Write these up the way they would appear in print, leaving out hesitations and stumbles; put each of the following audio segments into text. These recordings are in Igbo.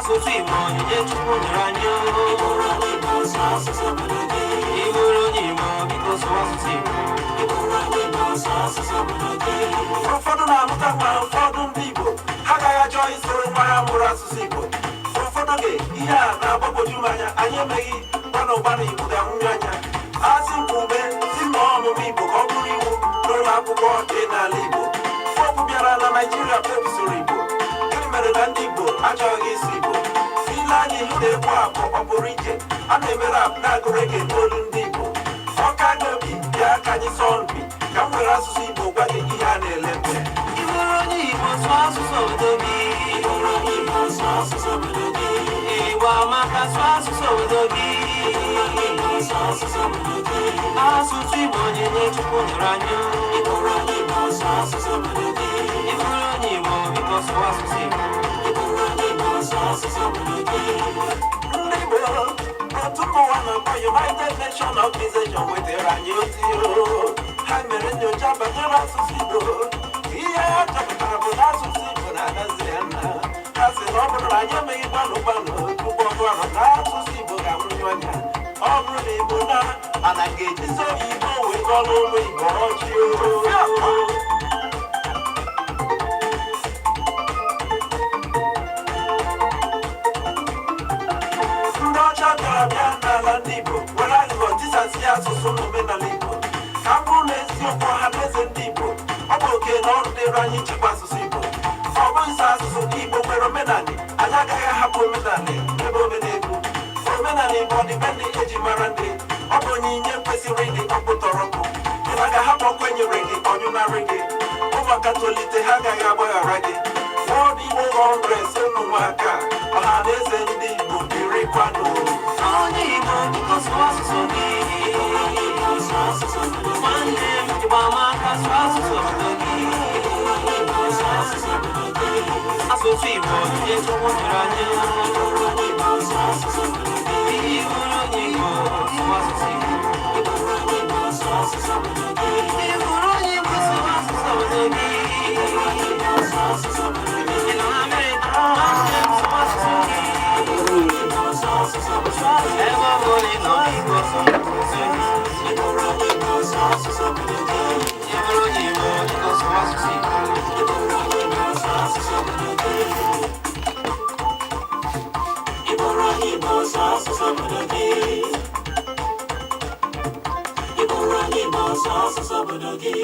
Asụsụ Igbo onyinye Chukwu nyere anyị o. Ị bụrụ onye Igbo, sụọ asụsụ obodo gị. Ị bụrụ onye Igbo, biko sụọ asụsụ Igbo. Ị bụrụ onye Igbo, sụọ asụsụ obodo gị. Ụfọdụ na-amụta nwa, ụfọdụ ndị Igbo ha agaghị achọ isoro nwa ha mụrụ asụsụ Igbo. Ụfọdụ oge ihe a na-agbagwoju m anya. Anyị emeghị gbanụ gbanụ, Igbo ga-anwụnye anya. Asị mkpube si ma ọmụmụ Igbo ka ọ bụrụ iwu n'ụlọ akwụkwọ dị n'ala Igbo. Pope bịara na Naijiria, Pope sụrụ Igbo. Gịnị mere na ndị Igbo achọghị ịsụ Igbo? Ile anya ihu na-ekwu abụ ọ pụrụ iche a na-eme rap na-agụ reggae n'olu ndị Igbo. Ọka gobi bịa ka anyị sọọ mpi, ka m were asụsụ Igbo gwa gị ihe a na-ele mbe. Ị bụrụ onye Igbo, sụọ asụsụ obodo gị. Ị bụrụ onye Igbo, sụọ asụsụ obodo gị. Igbo amaka, sụọ asụsụ obodo gị. Ị bụrụ onye Igbo, sụọ asụsụ obodo gị. Asụsụ Igbo onyinye Chukwu nyere anyị o. Ị bụrụ onye Igbo, sụọ asụsụ obodo gị. Ị bụrụ onye Igbo, biko sụọ asụsụ Igbo. Ị bụrụ onye Igbo, sụọ asụsụ obodo gị. Ndị Igbo, otu ụwa na-akpọ United Nations Organization wetara anyị ozi o. Ha mere nyocha banyere asụsụ Igbo. Ihe ha chọpụtara bụ na asụsụ Igbo na-adazi ya nna. Ha sị na ọ bụrụ na anyị emeghị gbanụ gbanụ tupu ọgụ ahụ, na asụsụ Igbo ga-anwụnye anya. Ọ bụrụ na Igbo na ana ga-ejizi oyibo wee gọlụ ụmụ Igbo ọchị o. Ndị ọcha bịara bịa n'ala ndị Igbo were aghụghọ tisasị asụsụ na omenala Igbo. Ka m bụrụ na eziokwu, ọha na eze ndị Igbo, ọ bụ oke na ọrụ dịrị anyị ichekwa asụsụ Igbo. Ọ bụghị sọ asụsụ Igbo nwere omenala. Anyị agaghị ahapụ omenala ebe omenegwu omenala Igbo ọdịbendị eji mara ndị. Ọ bụ onyinye kwesịrị ịdị ọkpụtọrọkpụ. Ị na ga-ahapụ ọkụ enyere gị ọnyụnarị gị, ụmụaka tolite ha agaghị agbaghara gị. World Igbo Congress, unu nwe aka. Ọha na eze ndị Igbo, dịrịkwanụ. Onye Igbo, biko sụọ asụsụ gị. Ị bụrụ onye Igbo, sụọ asụsụ obodo gị. Nwanne m, Igbo amaka, sụọ asụsụ obodo gị. Ị bụrụ onye Igbo, sụọ asụsụ obodo gị. Asụsụ Igbo onyinye Chukwu nyere anyị. Ị bụrụ onye Igbo, sụọ asụsụ obodo gị. Ị bụrụ onye Igbo, sụọ asụsụ Igbo. Ị bụrụ onye Igbo, sụọ asụsụ obodo gị. Ị bụrụ onye Igbo, sụọ asụsụ obodo gị. Ị bụrụ onye Igbo, sụọ asụsụ obodo gị. Ị nọ n'Amerịka, nwanne m, sụọ asụsụ gị. Ị bụrụ onye Igbo, sụọ asụsụ obodo gị. Ebe ọ bụla ị nọ, biko sụọ asụsụ gị. Ị bụrụ onye Igbo, sụọ asụsụ obodo gị. Ị bụrụ onye Igbo, biko sụọ asụsụ Igbo. Ị bụrụ onye Igbo, sụọ asụsụ obodo gị. Ị bụrụ onye Igbo, sụọ asụsụ obodo gị. Ị bụrụ onye Igbo, sụọ asụsụ obodo gị.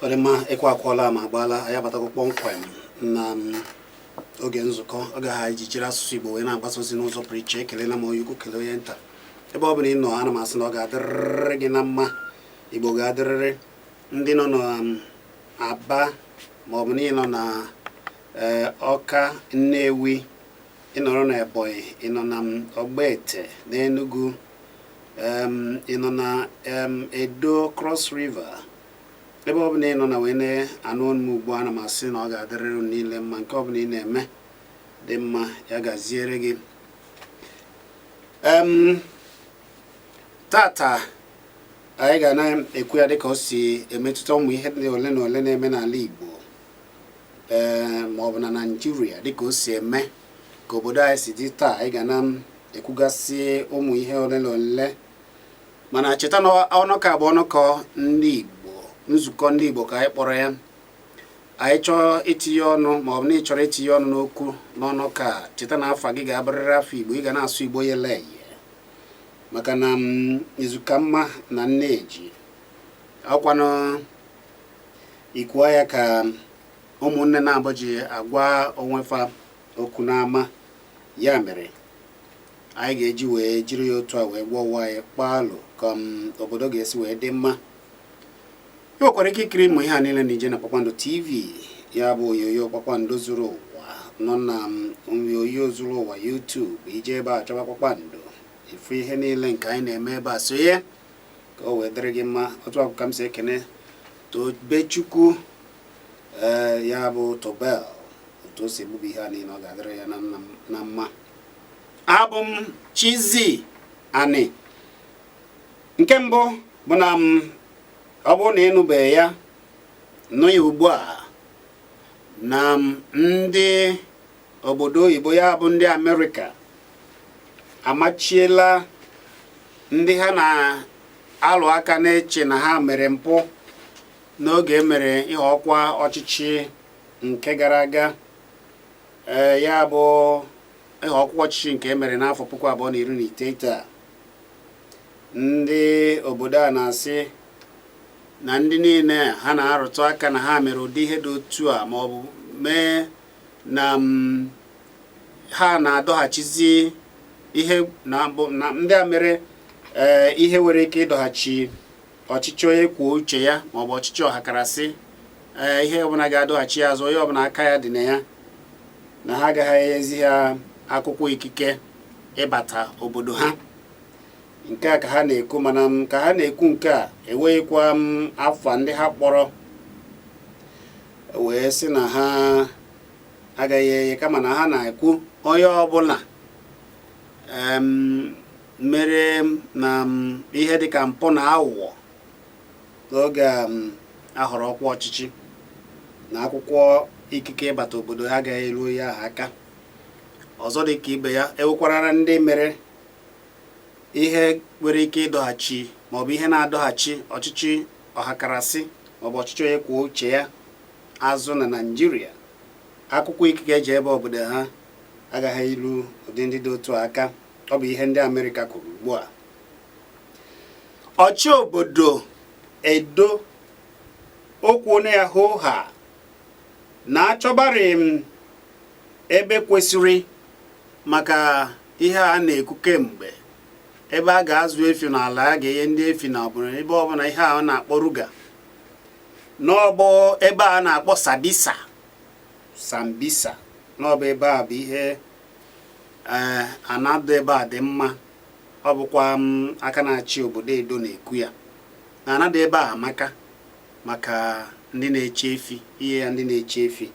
Ọ dị mma, ịkwa akwọla ma agbaala. Anyị abatago kpọmkwem na oge nzukọ oge ha iji jiri asụsụ Igbo wee na-agbasa ozi n'ụzọ pụrụ iche. Ekelela m onye ukwu, kelee onye nta. Ebe ọ bụla ị nọ, ana m asị na ọ ga-adịrịrị gị na mma. Igbo ga-adịrịrị. Ndị nọ na Aba ma ọ bụ na ị nọ na Ọka, Nnewi, ị nọrọ na Ebonyi, ị nọ na Ogbete na Enugu, ị nọ na Edo, Cross River, ebe ọ bụla ị nọ na wee na-anụ ọnụ m ugbu a, ana m asị na ọ ga-adịrịrị unu niile mma. Nke ọ bụla ị na-eme dị mma, ya gaziere gị. Tata anyị ga na-ekwu ya dịka o si emetụta ụmụ ihe dị ole na ole na-eme n'ala Igbo, ee, ma ọ bụ na Naịjirịa, dịka o si eme ka obodo anyị si dị taa. Anyị ga na-ekwugasị ụmụ ihe ole na ole, mana cheta na ọnụkọ bụ ọnụkọ ndị Igbo, nzukọ ndị Igbo ka anyị kpọrọ ya. Anyị chọọ itinye ọnụ, ma ọ bụ na ị chọrọ itinye ọnụ n'okwu n'ọnụkọ a, cheta na afa gị ga-abụrịrị afa Igbo. Ị ga na-asụ Igbo yele eye, maka na izuka mma na nneji ọkwanụ ikwuo ya ka ụmụnne na-abụ ji agwa onwefa okwu n'ama. Ya mere anyị ga-eji wee jiri ya otu a wee gwa ụwa anyị kpaalụ ka obodo ga-esi wee dị mma. Ị nwekwara ike ikiri ịmụ ihe a niile na ije na Kpakpando TV, ya bụ onyonyo Kpakpando zuru ụwa nọ na onyonyo zuru ụwa YouTube. Ije ebe a chọba Kpakpando, ifu ihe niile nke anyị na-eme ebe a, sonye ka o wee dịrị gị mma. Otu akụ ka m si ekene Tobechukwu, ee, ya bụ Tobel, otu o si ebubu ihe a niile, ọ ga-adịrị ya na mma. Abụ m Chizzy Ani. Nke mbụ bụ na m ọ bụrụ na ịnụbeghị ya, nụ ya ugbu a, na ndị obodo oyibo, ya bụ ndị Amerịka, amachiela ndị ha na-alụ aka na-eche na ha mere mpụ n'oge emere ihe ọkwa ọchịchị nke gara aga, ee, ya bụ ihe ọkwa ọchịchị nke emere n'afọ 2019 a. Ndị obodo a na-asị na ndị niile ha na-arụtụ aka na ha mere ụdị ihe dị otu a, ma ọ bụ mee na ha na-adọghachizi ihe na ndị a mere, ee, ihe nwere ike ịdọghachi ọchịchị onye kwuo uche ya, maọbụ ọchịchị ọhakarasị, ee, ihe ọbụla ga-adọghachi ya azụ, onye ọbụla aka ya dị na ya, na ha agaghị ezi ha akwụkwọ ikike ịbata obodo ha. Nke a ka ha na-ekwu, mana ka ha na-ekwu nke a, enweghịkwa m afa ndị ha kpọrọ wee sị na ha agaghị enye, kama na ha na-ekwu onye ọbụla mere na ihe dịka mpụ na aghụghọ n'oge ahọrọ ọkwa ọchịchị, na akwụkwọ ikike ịbata obodo ha agaghị eru ya ahụ aka. Ọzọ dị ka ibe ya, ewekwarara ndị mere ihe nwere ike ịdọghachi, maọbụ ihe na-adọghachi ọchịchị ọhakarasị, maọbụ ọchịchị onye kwuo uche ya azụ na Naịjirịa, akwụkwọ ikike eji ebe obodo ha agaghị ilu ụdị ndị dị otu aka. Ọ bụ ihe ndị Amerịka kwuru ugbu a. Ọchị obodo Edo okwu na ya hoo ha na-achọbarị m ebe kwesịrị maka ihe a na-ekwu kemgbe, ebe a ga-azụ efi n'ala a ga-enye ndị efi na ọbụla ebe ọbụla, ihe a na-akpọ ruga n'ọbụ ebe a na-akpọ Sabisa, Sambisa, n'ọbụ ebe a bụ ihe anadụ ebe a dị mma. Ọ bụkwa aka na-achị obodo Edo na-ekwu ya na anadụ ebe a amaka maka ndị na-eche efi, ihe ya ndị na-eche efi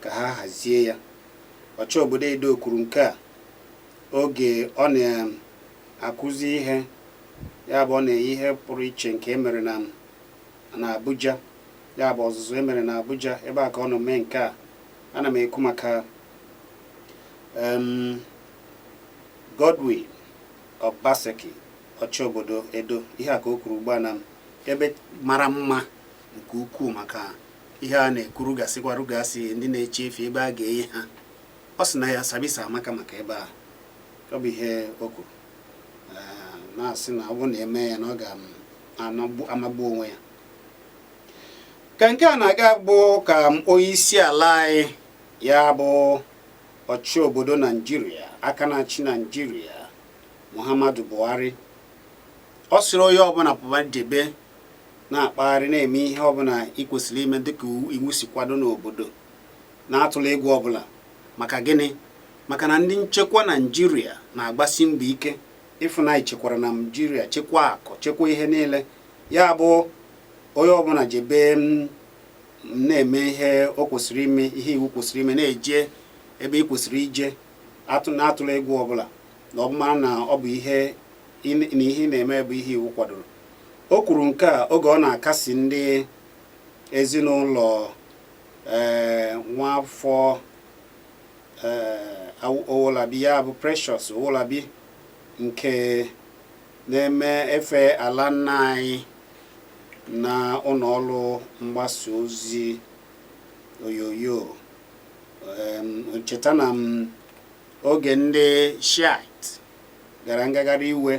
ka ha hazie ya. Ọchị obodo Edo kwuru nke a oge ọ na-akụzi ihe, ya bụ ọ na-enye ihe pụrụ iche nke emere na Abuja, ya bụ ọzụzụ emere na Abuja, ebe a ka ọ nọ mee nke a. Ana m ekwu maka Godwin Obaseki, ọchị obodo Edo. Ihe a ka o kwuru ugbu a, na ebe mara mma nke ukwuu maka ihe a na-ekwu rugasịkwa rugasị ndị na-eche efi, ebe a ga-enye ha. Ọ sị na ya Sabisa amaka maka ebe a. Ọ bụ ihe o kwuru, na-asị na ọ bụrụ na eme ya, na ọ ga-amagbu onwe ya. Ka nke a na-aga bụ ka onye isi ala anyị, ya bụ ọchị obodo Naijiria, aka na-achị Naijiria, Muhammadu Buhari, ọ sịrị onye ọbụla pụba jebe na-akpagharị, na-eme ihe ọbụla ị kwesịrị ime dịka iwu si kwado n'obodo, na-atụla egwu ọbụla. Maka gịnị? Maka na ndị nchekwa Naijiria na-agbasi mbọ ike ịfụ na anyị chekwara Naijiria, chekwaa akụ, chekwaa ihe niile. Ya bụ onye ọbụla jebe na-eme ihe o kwesịrị ime, ihe iwu kwesịrị ime, na-eje ebe ị kwesịrị ije, na-atụla egwu ọbụla, na ọ mara na ọ bụ ihe na ihe ị na-eme bụ ihe iwu kwadoro. O kwuru nke a oge ọ na-akasi ndị ezinụlọ ee nwafọ ee Owolabi, ya bụ Precious Owolabi, nke na-eme efe ala nna anyị na ụlọ ọrụ mgbasa ozi onyonyo. Cheta na oge ndị Shiite gara ngagharị iwe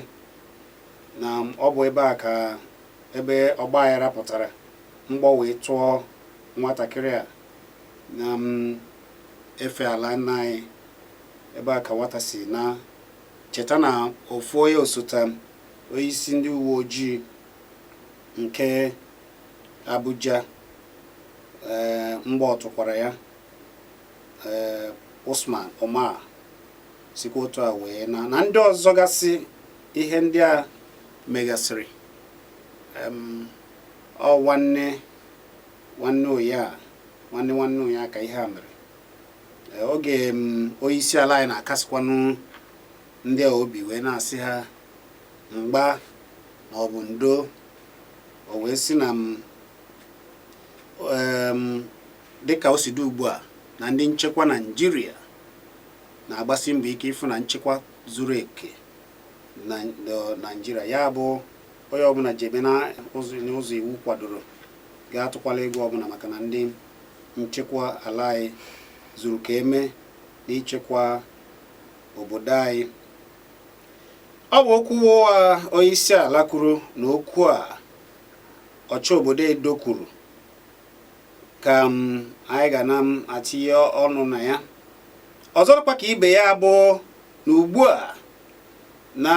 na ọ bụ ebe a ka ebe ọgbaghara pụtara, mgbọ wee tụọ nwatakịrị a na efe ala nna anyị. Ebe a ka nwata si na. Cheta na ofu onye osote onyeisi ndị uwe ojii nke Abuja, ee mgbọ tụkwara ya, ee Usman Umar, sikwa otu a wee na ndị ọzọ gasị. Ihe ndị a megasịrị, ọ nwanne nwanne ụya, nwanne nwanne ụya ka ihe a mere. Oge onye isi ala anyị na-akasịkwanụ ndị a obi wee na-asị ha mgba ma ọ bụ ndo, o wee sị na dịka o si dị ugbu a na ndị nchekwa Naịjirịa na-agbasi mbọ ike ịfụ na nchekwa zuru eke na Naịjirịa. Ya bụ, onye ọbụla jebe na n'ụzọ iwu kwadoro, ga-atụkwala ego ọbụla, maka na ndị nchekwa ala anyị zuru ka eme n'ichekwa obodo anyị. Ọ bụ okwu onye isi ala kwuru na okwu a ọchị obodo Edo kwuru ka anyị ga na atinye ọnụ na ya. Ọzọkwa ka ibe ya bụ na ugbu a na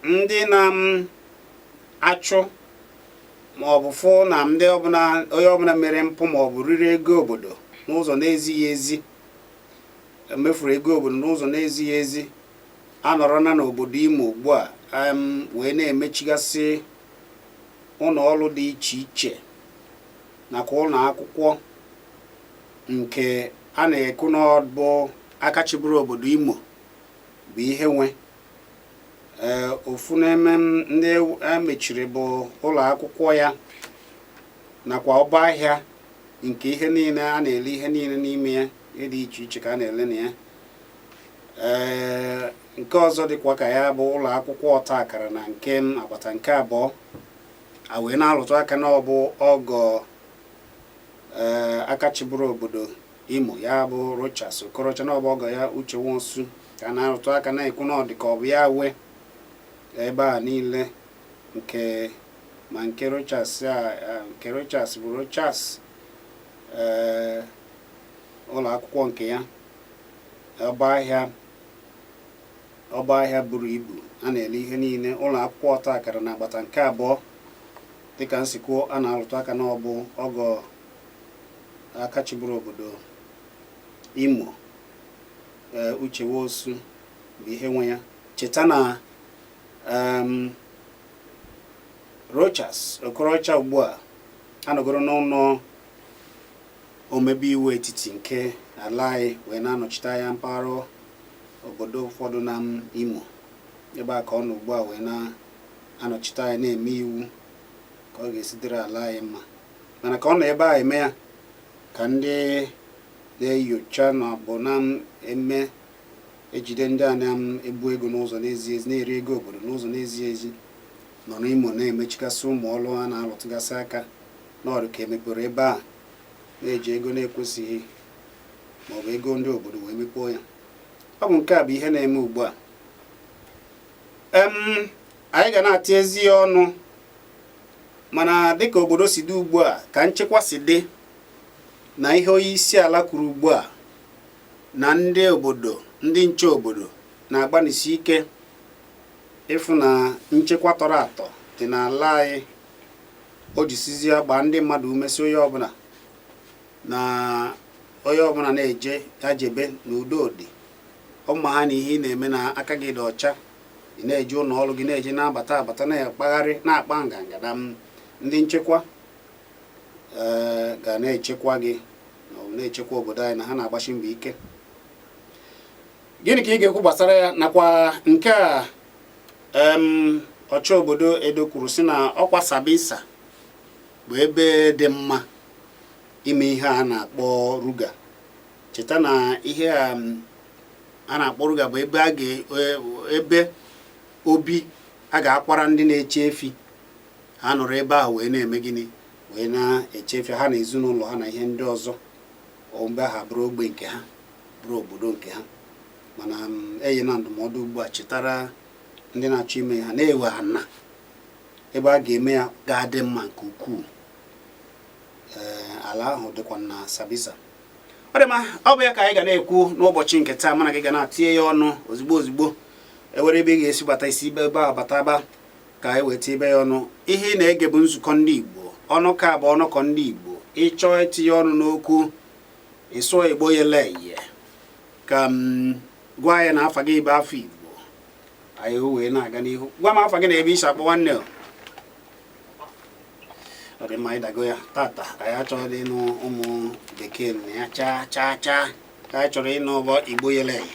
ndị na-achụ ma ọ bụ fụ na ndị ọbụla, onye ọbụla mere mpụ ma ọ bụ riri ego obodo n'ụzọ na-ezighị ezi, mefuru ego obodo n'ụzọ na-ezighị ezi, anọrọna n'obodo Imo ugbu a wee na-emechigasị ụlọ ọrụ dị iche iche nakwa ụlọ akwụkwọ nke a na-ekwu na ọ bụ aka chịburu obodo Imo bụ ihe nwe. Ee, ofu n'ime ndị emechiri bụ ụlọ akwụkwọ ya nakwa ọba ahịa nke ihe niile a na-ele, ihe niile n'ime ya, ihe dị iche iche ka a na-ele na ya. Ee, nke ọzọ dịkwa ka ya bụ ụlọ akwụkwọ ọta akara na nke agbata nke abụọ a wee na-alụtụ aka na ọ bụ ọgọ ee aka chịburu obodo Imo, ya bụ Rochas Okorocha, na ọ bụ ọgọ ya Uche Nwosu ka a na-arụtụ aka, na-ekwu na ọ dị ka ọ bụ ya wee ebe a niile, nke ma nke Rochas a, nke Rochas bụ Rochas ee ụlọ akwụkwọ nke ya, ọba ahịa buru ibu a na-ele ihe niile, ụlọ akwụkwọ ọta akara na agbata nke abụọ. Dịka nsikwuo, a na-arụtụ aka na ọ bụ ọgọ aka chịburu obodo Imo, ee Uche Nwosu bụ ihe nwe ya. Cheta na Rochas Okorocha ugbu a anọgoro n'ụlọ omebe iwu etiti nke ala anyị wee na-anọchite anya mpaghara obodo ụfọdụ na Imo. Ebe a ka ọ nọ ugbu a wee na-anọchite anya, na-eme iwu ka ọ ga-esi dịrị ala anyị mma. Mana ka ọ nọ ebe a eme ya, ka ndị na-enyocha na bụ na-eme ejide ndị a na-ebu ego n'ụzọ na-ezighị ezi, na-eri ego obodo n'ụzọ na-ezighị ezi, nọ n'Imo na-emechikasị ụmụ ọrụ ha na-alụtụgasị aka n'ọrụ ka emepere ebe a na-eji ego na-ekwesịghị maọbụ ego ndị obodo wee mepee ya. Ọ bụ nke a bụ ihe na-eme ugbu a. Anyị ga na-atị ezi ya ọnụ, mana dịka obodo si dị ugbu a, ka nchekwa si dị na ihe onye isi ala kwuru ugbu a na ndị obodo, ndị nche obodo na-agbanisi ike ịfụ na nchekwa tọrọ atọ dị n'ala anyị. O jisizie gbaa ndị mmadụ ume si onye ọbụla na onye ọbụla na-eje ya jebe n'udo dị ọma ha na ihe ị na-eme na aka gị dị ọcha. Ị na-eje ụlọ ọrụ gị, na-eje na-abata abata, na-akpagharị, na-akpa nganga, na ndị nchekwa ee ga na-echekwa gị ma ọ bụ na-echekwa obodo anyị, na ha na-agbasi mbọ ike. Gịnị ka ị ga-ekwu gbasara ya nakwa nke a? Ọchị obodo Edo kwuru sị na ọkwa Sabisa bụ ebe dị mma ime ihe a na-akpọ Ruga. Cheta na ihe a na-akpọ Ruga bụ ebe a ga ebe obi a ga-akwara ndị na-eche efi ha nọrọ ebe ahụ wee na-eme gịnị, wee na-eche efi ha na ezinụlọ ha na ihe ndị ọzọ. Mgbe ha bụrụ ogbe nke ha, bụrụ obodo nke ha. Mana enye na ndụmọdụ ugbu a, chetara ndị na-achọ ime ha na-ewe ha na ebe a ga-eme ya ga-adị mma nke ukwuu. Ee, ala ahụ dịkwa na Sabisa. Ọ dị mma, ọ bụ ya ka anyị ga na-ekwu n'ụbọchị nke taa. Mana gị ga na-atinye ya ọnụ ozugbo ozugbo ewere ebe ị ga-esi bata isi ebe a bata aba ka anyị weta ibe ya ọnụ. Ihe ị na-ege bụ nzukọ ndị Igbo, ọnụ ka bụ ọnụkọ ndị Igbo. Ịchọọ itinye ọnụ n'okwu, ịsụọ Igbo yele eye, ka m gwa ya na afa gị bụ afọ Igbo, anyị wee na-aga n'ihu. Gwa m afa gị na ebe isi akpọ, nwanne. Ọ dị mma, ịdago ya. Tata anyị achọghị ịnụ ụmụ bekee na ya chaa chaa chaa, ka anyị chọrọ ịnụ bụ Igbo yele eye.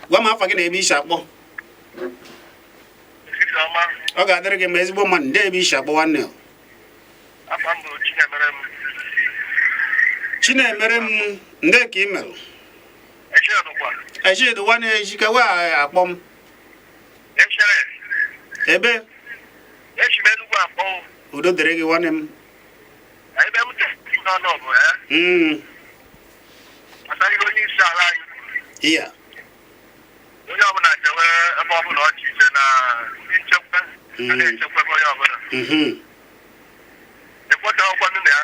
Gwa m afa gị na ebe isi akpọ. Ọ ga-adịrị gị ma ezigbo mmadụ. Ndị ebe isi akpọ, nwanne? Chinemere m, ndị ka ị merụ echedu nwanne ejikewe akpọ m ebe. Udo dịrị gị, nwanne m. Iya, onye ọbụla jewe ebe ọbụla ọ iche na ndị nchekwa a na-echekwebe onye ọbụla. Ekwetaghịkwanụ na ya,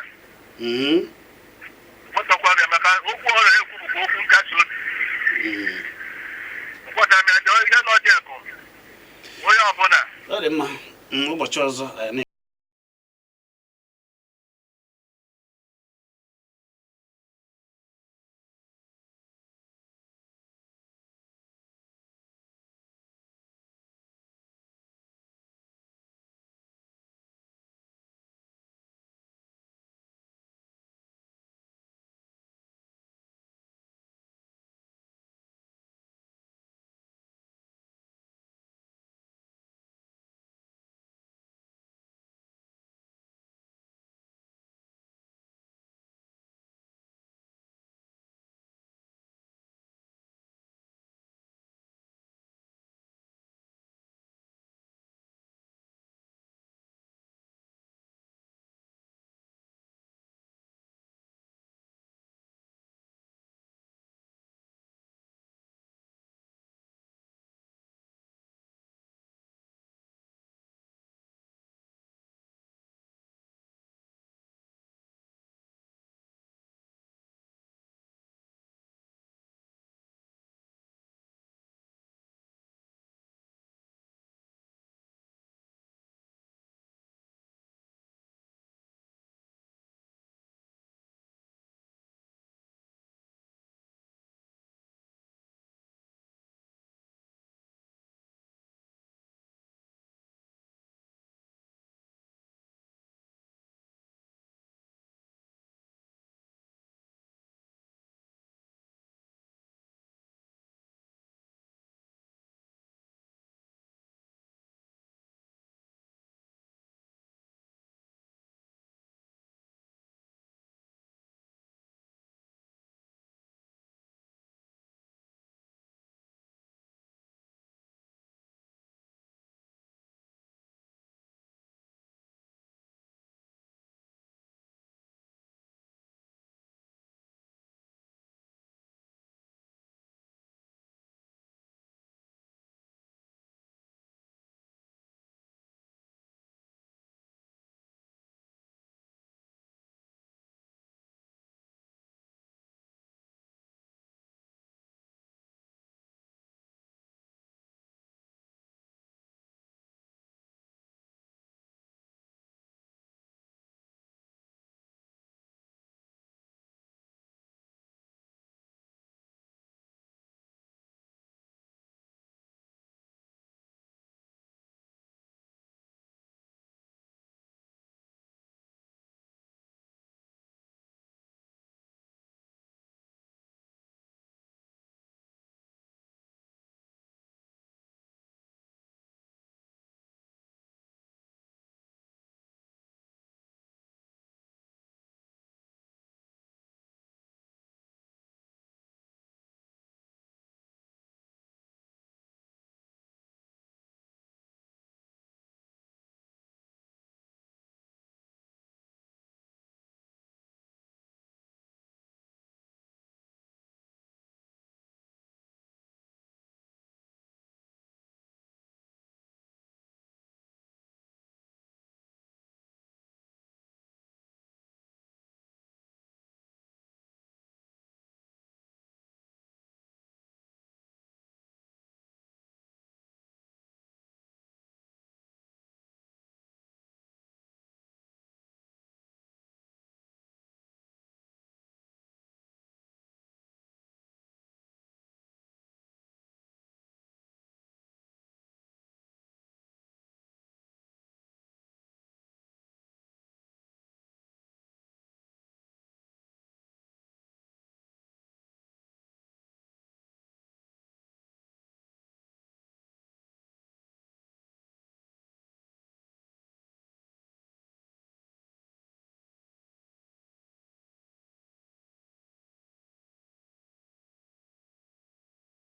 ekwetakwa ya, maka okwu ọ na-ekwu bụkwa okwu nkasi obi. Ekweta m ya jọọ ihe na ọdị bụ onye ọbụla. Ọ dị mma, ụbọchị ọzọ.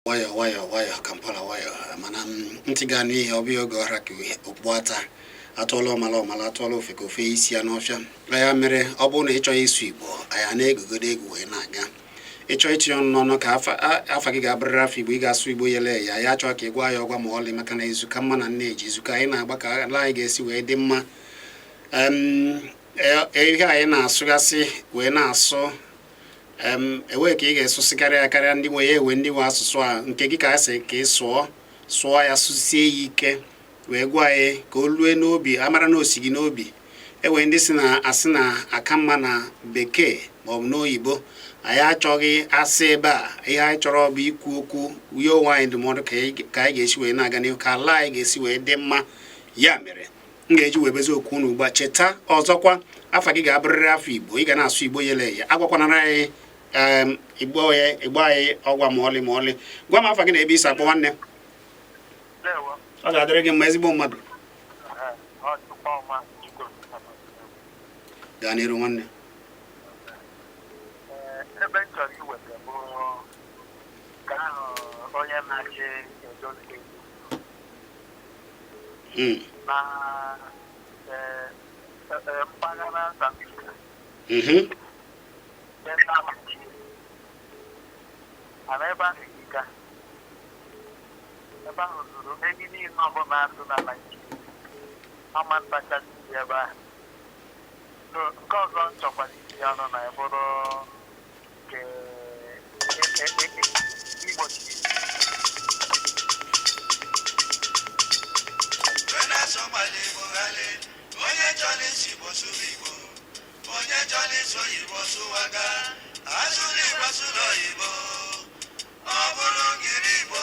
Nwayọọ nwayọọ nwayọọ, Kampala nwayọọ, mana ntị ga-anụ ihe ọ bụghị oge ọhara ka okpu ata atụọla ọmala ọmala atụọla ofe ka ofe isi ya n'ọfịa. Ya mere, ọ bụrụ na ị chọghị ịsụ Igbo, anyị na-egogodo egwu wee na-aga. Ịchọ itinye ọnụ n'ọnụ ka afa gị ga-abụrịrị afa Igbo, ị ga-asụ Igbo yele ya. Ya achọọ ka ị gwa ya ọgwa ma ọlị, maka na izu ka mma na nne eji izu ka anyị na-agba ka ala anyị ga-esi wee dị mma. Ihe anyị na-asụgasị wee na-asụ, ewee ka ị ga-esụsịkarị ya karịa ndị nwe ya, ewe ndị nwe asụsụ a nke gị ka a sị ka ị sụọ sụọ ya, sụsie ya ike wee gwa anyị ka o lue n'obi, amara na osi gị n'obi. Ewe ndị si na asị na aka mma na bekee maọbụ n'oyibo. Anyị achọghị asị ebe a. Ihe anyị chọrọ bụ ikwu okwu nye onwe anyị ndụmọdụ ka anyị ga-esi wee na-aga n'ihu, ka ala anyị ga-esi wee dị mma. Ya mere m ga-eji wee bezi okwu unu ugbu a. Cheta ọzọkwa, afa gị ga-abụrịrị afa Igbo, ị ga na-asụ Igbo yele ya. Agwakwanara anyị Igbo Igbo anyị ọgwa ma ọlị ma ọlị. Gwa m afa gị na ebe i si akpọ, nwanne. Ọ ga-adịrị gị mma, ezigbo mmadụ. Gaa n'iru, nwanne. Ebe m chọrọ iweta bụ ka ahụ onye na-achị Edo Steeti na mpaghara Sambisa ebe na-amachi mana ebe ahụ erika, ebe ahụ zuru ehi niile ọbụla atụ na Naịjirịa ama ntachasị ebe ahụ. So nke ọzọ m chọkwara itinye ọnụ na ebụrụ nke igbochi Onye chọrọ isi Igbo sụrụ Igbo, onye chọrọ ịsụ oyibo sụwaga, asụrụ Igbo sụrụ oyibo, ọ bụrụ ngiri Igbo.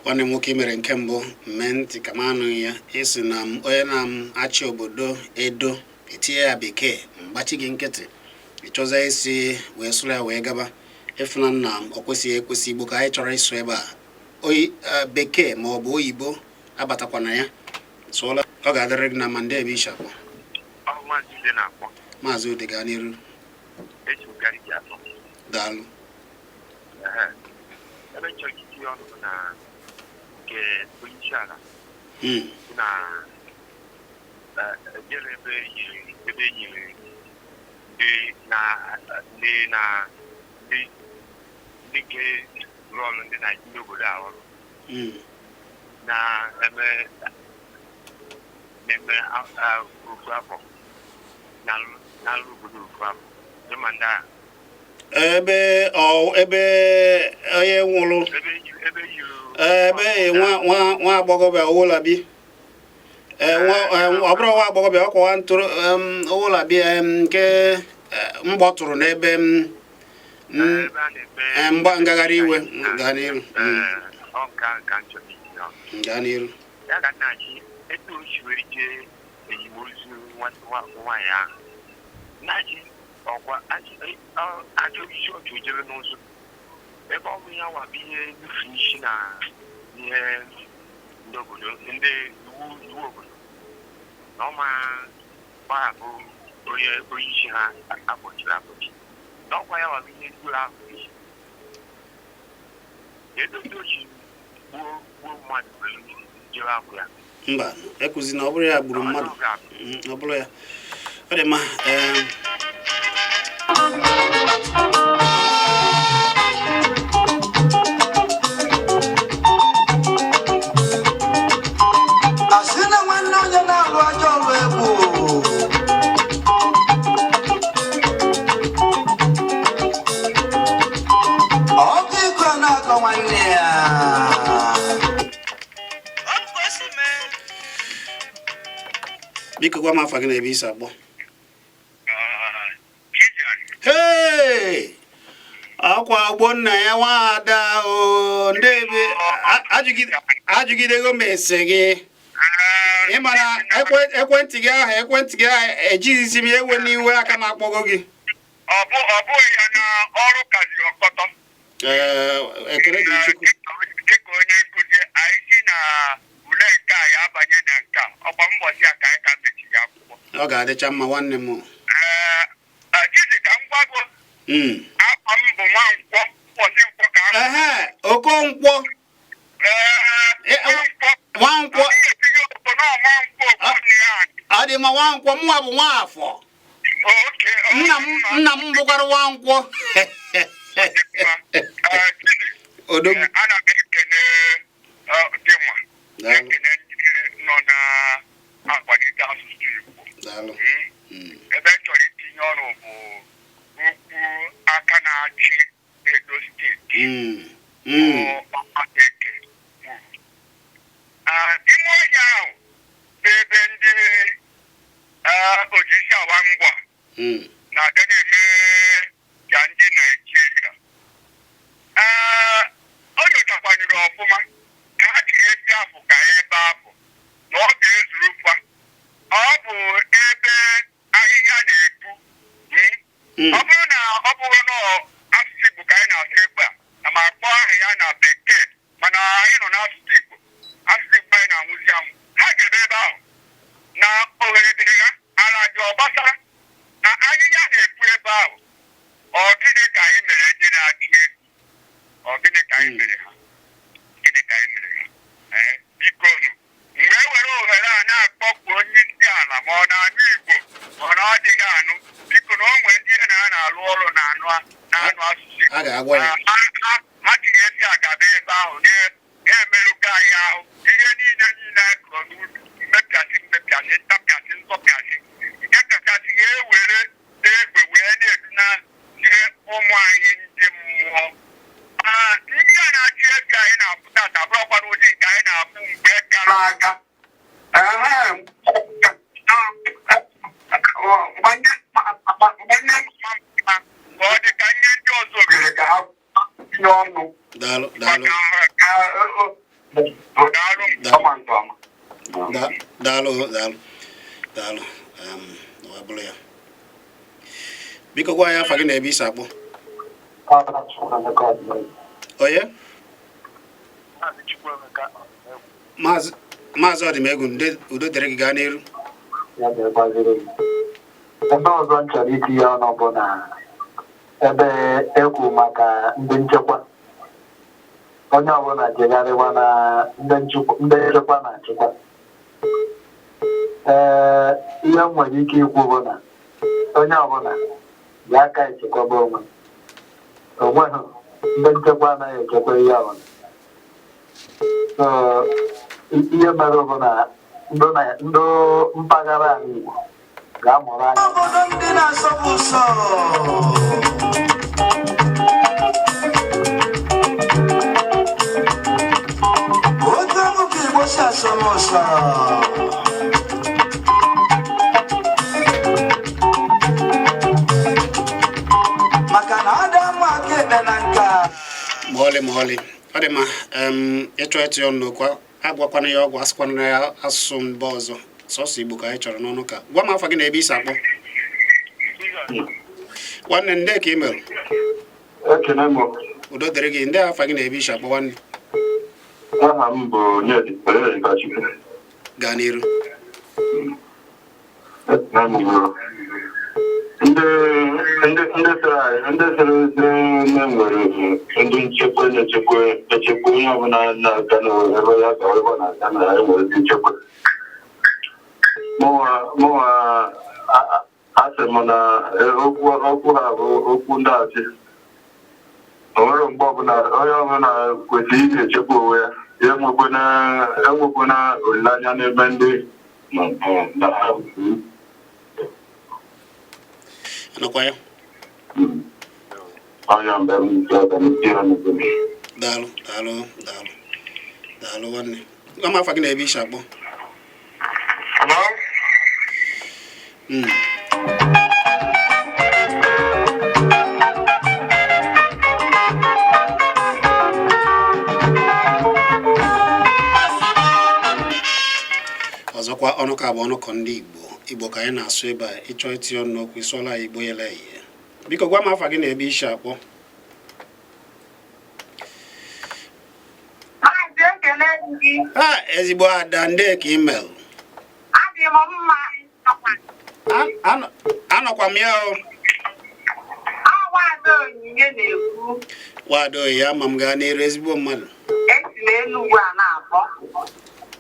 Nwanne m nwoke, mere nke mbụ mmee ntị ka m anụghị ya. Ịsị na m onye na-achị obodo Edo etinye ya bekee, mgbachi gị nkịtị, ịchọza isi wee sụrụ ya wee gaba. Ịfụna nna m, ọ kwesịghị ekwesị. Igbo ka anyị chọrọ ịsụ ebe a. Oyi bekee ma ọ bụ oyibo abatakwana ya. Sụọla, ọ ga-adịrị gị na ma ndị ebe ishi akpọ. Ọ Maazị Ude na-akpọ. Maazị Ude, gaa n'iru. Eji m gariji atọ. Daalụ. Ehe. Ebe m chọrọ itinye ọnụ bụ na nke onye isi ala si na ejere ebe yiri ndị na ndị nke rụọ ọrụ ndị Naijiria obodo a ọrụ na-eme na-eme ofu afọ na-alụ obodo ofu afọ ịma ndị a. Ebe ọ ebe onye nwụrụ ebe yiri ebe nwa nwa nwa agbọghọbịa Owolabi. Ee, nwa ọ bụrụ nwa agbọghọbịa, ọkwa nwa ntụrụ Owolabi, nke mgbọ tụrụ n'ebe ebe a na-eme mgba ngagharị iwe. Gaa n'iru. Ee, ọ nke ahụ ka m chọrọ itinye ọnụ. Gaa n'iru. Ya ka nna chi etu o si wee jee enyimozu nwaanyị ahụ nna-chi ọkwa ajọ isi ọchụ jebe n'ụzọ ebe ọ bụ ya nwa bụ ihe nufu isi na ihe ndị obodo, ndị iwu obodo na ọma gbahapụ onye isi ha akpọchiri akpọchi na ọkwa ya nwa bụ ihe gburu ahụ isi edozi ochi gbuo mmadụ wee jebe akwụ ya. Mba, ekwuzi na ọ bụrụ ya gburu mmadụ. Ọ bụrụ ya, ọ dị mma. Ee. Asị na nwanne onye na-alụ ajọ ọrụ egwu. Ọkụ iko na-akọ nwanne ya. Ọ bụ ka o si mee. Biko, gwa m afa gị na ebe isi akpọ. Hey! Akwa Ogbonna ya nwaada o ndị ebe ajụgidego m ese gị. Ị mara ekwentị gị ahụ, ekwentị gị ahụ ejighịzi m ya. Ewe n'iwe, aka m akpọgo gị. Ọ bụghị ya na ọrụ kaziri ọkọtọ. Ee, ekele dị Chukwu. Dịka onye nkụzi anyị si na ule nke a ya abanye na nke a, ọkwa mbọchị a ka anyị ka mechiri akwụkwọ. Ọ ga-adịcha mma, nwanne m. Ee, Chizi, ka m gwa gị, afọ m bụ Nwankwọ, ụbọchị nkwọ ka a. Ehe, Okonkwo. Nwankwọ. Ọ dị mma, Nwankwọ. Mụnwa bụ Nwaafọ. Nna m bụkwara Nwankwọ. Odogwu. Ana m ekene gị nwa. Daalụ. Ekene ndị nọ na-akwalite asụsụ Igbo. Daalụ. Ebe m chọrọ itinye ọnụ bụ okwu aka na-achị Edo Steeti, bụ Ọkpalaeke kwuru. Ime ọhịa ahụ bụ ebe ndị ojisi awa mgbọ na-abịa na-eme ka ndị Naijiria. O nyochakwanyere ọfụma ka ha jiri ezi afọ ka ebe afọ na ọ ga-ezuru fa. Ọ bụ ebe ahịhịa na-epu. Ọ bụrụ na ọ bụrụ na asụsụ Igbo ka anyị na-asụ ebe a, na ma kpọọ aha ya na Bekee, mana anyị nọ n'asụsụ Igbo, asụsụ Igbo anyị na-anwụzi anwụ. Ha ga-ebe ebe ahụ na ohere dịrị ha, ala dị ọgbasara na ahịhịa na-epu ebe ahụ. Ọ gịnị ka anyị mere ndị na-achị egwu? Ọ gịnị ka anyị mere ha? Gịnị ka anyị mere ha? Ee, biko nụ, mgbe e were ohere a na-akpọpụ onye isi ala, ma ọ na-anụ Igbo ma ọ na-adịghị anụ, biko, na o nwee ndị ya na ha na-alụ ọrụ na-anụ na-anụ asụsụ Igbo. A ga-agwa ya. Ha jiri esi agaba ebe ahụ na-emerụga anyị ahụ. Ihe niile niile anyị kọrọ n'ubi, mmepịasị mmepịasị, ntapịasị, nzọpịasị, nke kachasị ha ewere egbe wee na-eduna ihe ụmụ anyị ndị mmụọ. Ndị a na-achị ezi anyị na-afụ tata bụrụkwa n'ụdị nke anyị na-afụ mgbe gara aga. Mgbe ọ dị ka nye ndị ọzọ ohere ka ha tinye ọnụ. Daalụ, daalụ. Daalụ. Daalụ, daalụ, daalụ. Wee bụrụ ya, biko gwa anyị afa gị na ebe isi akpọ. Onye? Maazị Ọdịmegwu, udo dịrị gị, gaa n'iru. Ya ga-agbaziri gị. Ebe ọzọ m chọrọ itinye ọnụ bụ na ebe ekwu maka ndị nchekwa, onye ọbụla jegharịwa na ndị nchekwa na-achịkwa. Ee, ihe m nwere ike ikwu bụ na onye ọbụla ji aka echekwaba onwe onweghị ndị nchekwa anaghị echekwa ihe ọbụla. So ihe mere bụ na ndị mpaghara ala Igbo ga-amụrụ anya. Obodo ndị na-asọpụ ụsọ. Otu akụkọ Igbo si asọ m ụsọ. Maka na ada mma aka ekpe na nka. Ma ọlị, ma ọlị. Ọ dị mma. Ịchọ ịtụ ọnụ n'okwu, agwakwana ya ọgwụ, asịkwana ya asụsụ mba ọzọ, sọsọ Igbo ka anyị chọrọ n'ọnụ. Ka gwa m afa gị na ebe isi akpọ, nwanne. Ndị ka ị mere? Ekene m. Udo dịrị gị. Ndị afa gị na ebe isi akpọ, nwanne? Aha m bụ Onyedikachukwu. Gaa n'iru. Ekene m. Ndị sịrị sị na nwere ndị nchekwa na-echekwa echekwa onye ọbụla na-aga n'ebe ya ga ebe ọ na-aga, na ya nwere ndị nchekwa. Mụnwa asị m na okwu ha bụ okwu ndị asị. O nwere mgbe ọbụla onye ọbụla kwesịrị ị na-echekwa onwe ya. Ya enwekwana olileanya n'ebe ndị nọ na Nọkwa ya. Ọnya mgbe m ji ọga m jiri n'obodo. Daalụ, daalụ, daalụ, daalụ, nwanne. Gwa m afa gị na ebe isi akpọ. Hello? Ọzọkwa, ọnụka bụ ọnụkọ ndị Igbo. Igbo ka anyị na-asụ ebe a. Ịchọ itinye ọnụ n'okwu, ịsụọla ya Igbo yele ihe. Biko gwa m afa gị na ebe isi akpọ. Maazị, ekele gị. Ha, ezigbo ada, ndị ka email. Adị m mma. Anọkwa m ya o. Awa. Nwaada Onyinye na-ekwu. Nwaada Oyi, ama m, gaa n'iru, ezigbo mmadụ. Esi m Enugwu a na-akpọ.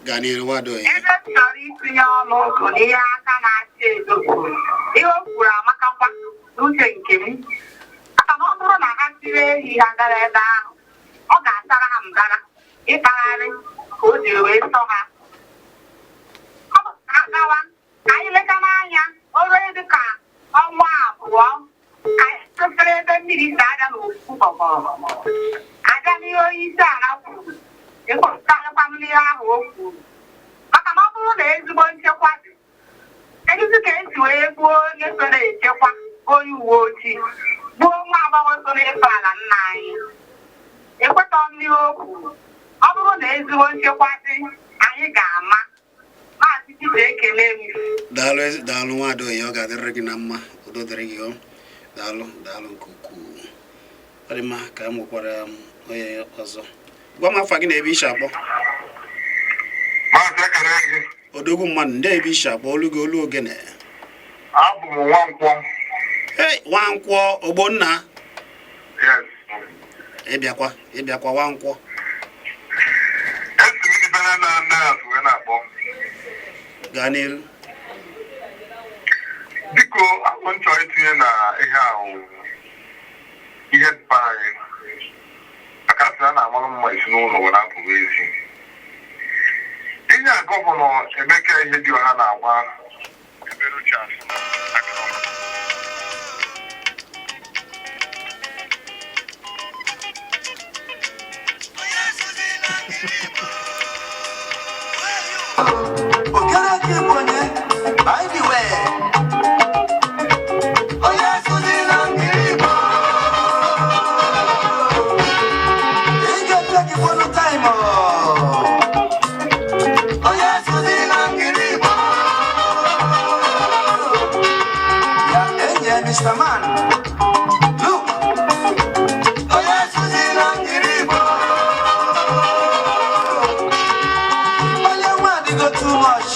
Gaa n'iru, nwaada Oyi. Ebe m chọrọ itinye ọnụ bụ n'ihe aka na-achị Edo kwuru. Ihe o kwuru amakakwa n'uche nke m. Maka na ọ bụrụ na ha tiri ehi ha gara ebe ahụ, ọ ga-asara ha mbara ịkpagharị ka o jiri wee sọ ha. Ọ bụ ka ha gawa ka anyị leta n'anya o ruo dịka ọnwa 2 ka anyị tụfere ebe mmiri si ada n'ofu gbọgbọrọ. Abịa n'ihe onye isi ala kwuru, ekwupụtarakwa m n'ihe ahụ o kwuru. Maka na ọ bụrụ na ezigbo nchekwa dị, kedụzi ka esi wee gbuo onye so na-echekwa onye uwe ojii, gbuo nwa agbọghọ so na-efe ala nna anyị? Ekwetọ m n'ihe o kwuru. Ọ bụrụ na ezigbo nchekwa dị, anyị ga-ama. Maazị Chike, ekele m. Daalụ, daalụ nwaada Oyi, ọ ga-adịrịrị gị na mma. Udo dịrị gị o. Daalụ, daalụ nke ukwuu. Ọ dị mma ka m nwekwara m onye ọzọ. Gwa m afa gị na ebe ishi akpọ. Maazị, ekele gị. Odogwu mmadụ, ndị ebe ishi akpọ, olu gị olu ogene. Abụ m Nwankwọ. Hey, Nwankwọ Ogbonna. Yes. Ịbịakwa, ịbịakwa, Nwankwọ. Esi m ibere na nnas wee na-akpọ. Gaa n'iru. Biko, abụ m chọrọ itinye na ihe ahụ ihe bara anyị maka asị a na-amalụ mma esi n'ụlọ were apụrụ ezi. Ihe a Governor Emeka Ihedioha na-agba ebe Rochas nọ aka. Okereke bụ onye, by the way. Onye asụzila Ngiri Igbo. Ị ga-eche gị fọnụ time. Onye asụzila Ngiri Igbo. Ya enye Mr. Man. Look. Onye asụzila Ngiri Igbo. Onye nwe adịgo too much.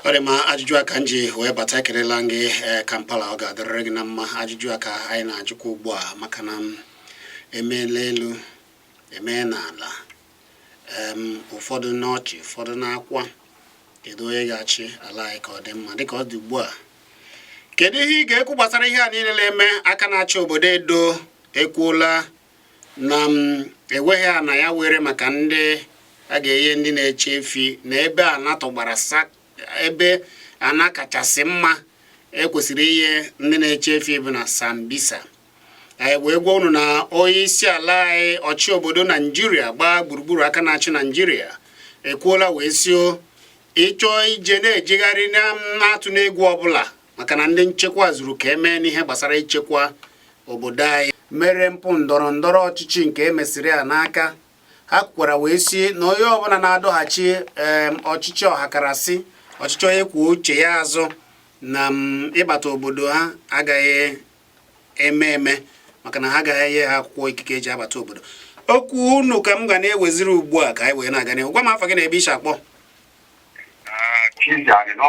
Ọ dị mma. Ajụjụ a ka m ji wee bata. Ekelela m gị, ee, Kampala, ọ ga-adịrịrị gị na mma. Ajụjụ a ka anyị na-ajụkwa ugbu a, maka na m emeela elu emee n'ala, ụfọdụ n'ọchị, ụfọdụ n'akwa. Kedu onye ga-achị ala anyị ka ọ dị mma dịka ọ dị ugbu a? Kedu ihe ị ga-ekwu gbasara ihe a niile na-eme? Aka na-achị obodo Edo ekwuola na m enweghị ana ya were maka ndị a ga-enye ndị na-eche efi na ebe ana tọgbara sa ebe ana kachasị mma ekwesịrị inye ndị na-eche efi bụ na Sambisa. Anyị wee gwa unu na onye isi ala anyị, ọchị obodo Naijiria gbaa gburugburu, aka na-achị Naijiria, ekwuola wee sio ịchọọ ije na-ejegharị na-atụ n'egwu ọbụla, maka na ndị nchekwa zuru ka emee n'ihe gbasara ichekwa obodo anyị. Mere mpụ ndọrọ ndọrọ ọchịchị nke emesịrị a n'aka ha kwukwara wee si na onye ọbụla na-adọghachi ọchịchị ọhakarasị, ọchịchị onye kwuo uche ya azụ na ịbata obodo ha agaghị eme eme, maka na ha agaghị enye ha akwụkwọ ikike eji abata obodo. Okwu unu ka m ga na-eweziri ugbu a ka anyị wee na-aga n'ihu. Gwa m afa gị na ebe isi akpọ. Chizari nọ.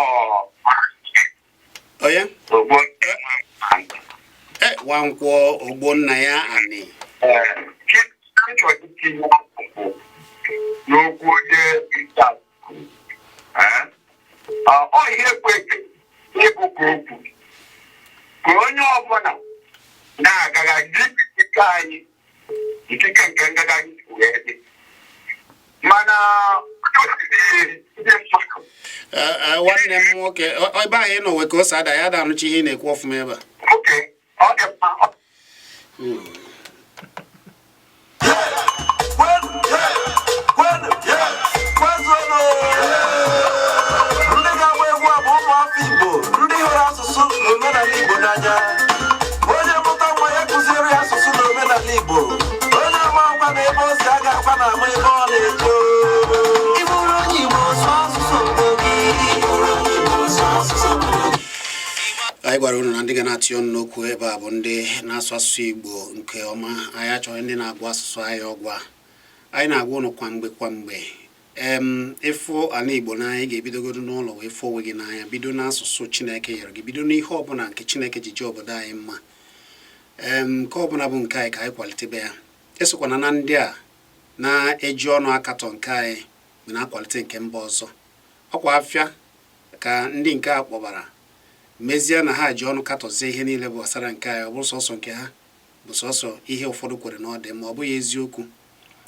Onye? Ogbo. E Nwankwọ Ogbonna ya anị. Chọrọ itinye akụkụ n'okwu onye nta. Ọ ihe kwesịrị ịbụ ka okwu ka onye ọbụla na-agagharị ikike anyị, ikike nke ngagharị wee dị, mana ndị mmadụ Nwanne m nwoke, ebe ahụ ị nọ wee ka o si ada ya ada anụchi ihe ị na-ekwu ọfụma ebe a. Oke, ọ dị mma. Kwenu, kwenu, kwezuonụ! Ndị ga-agba egwu a bụ ụmụafọ Igbo, ndị hụrụ asụsụ na omenala Igbo n'anya. Onye mụta nwa ya, kụziere ya asụsụ na omenala Igbo. Onye ama akwa na ebe o si aga akwa na ama ebe ọ na-eje. Ị bụrụ onye Igbo, sụọ asụsụ obodo gị. Ị bụrụ onye Igbo, sụọ asụsụ obodo gị. Anyị gwara unu na ndị ga na-atị ọnụ n'okwu ebe a bụ ndị na-asụ asụsụ Igbo nke ọma. Anyị achọghị ndị na-agụ asụsụ anyị ọgwa. Anyị na-agwa unu kwa mgbe kwa mgbe, ịfụ ala Igbo n'anya, ị ga-ebidogodo n'ụlọ wee fụ onwe gị n'anya, bido n'asụsụ Chineke nyere gị, bido n'ihe ọbụla nke Chineke ji jee obodo anyị mma. Nke ọbụla bụ nke anyị ka anyị kwalitebe ya. Esokwana na ndị a na-eji ọnụ akatọ nke anyị ma na-akwalite nke mba ọzọ. Ọkwa afịa ka ndị nke a kpọbara mezie na ha ji ọnụ katọzie ihe niile bụ gbasara nke anyị, ọ bụrụ sọsọ nke ha bụ sọsọ ihe ụfọdụ kwere na ọ dị ma ọ bụghị eziokwu.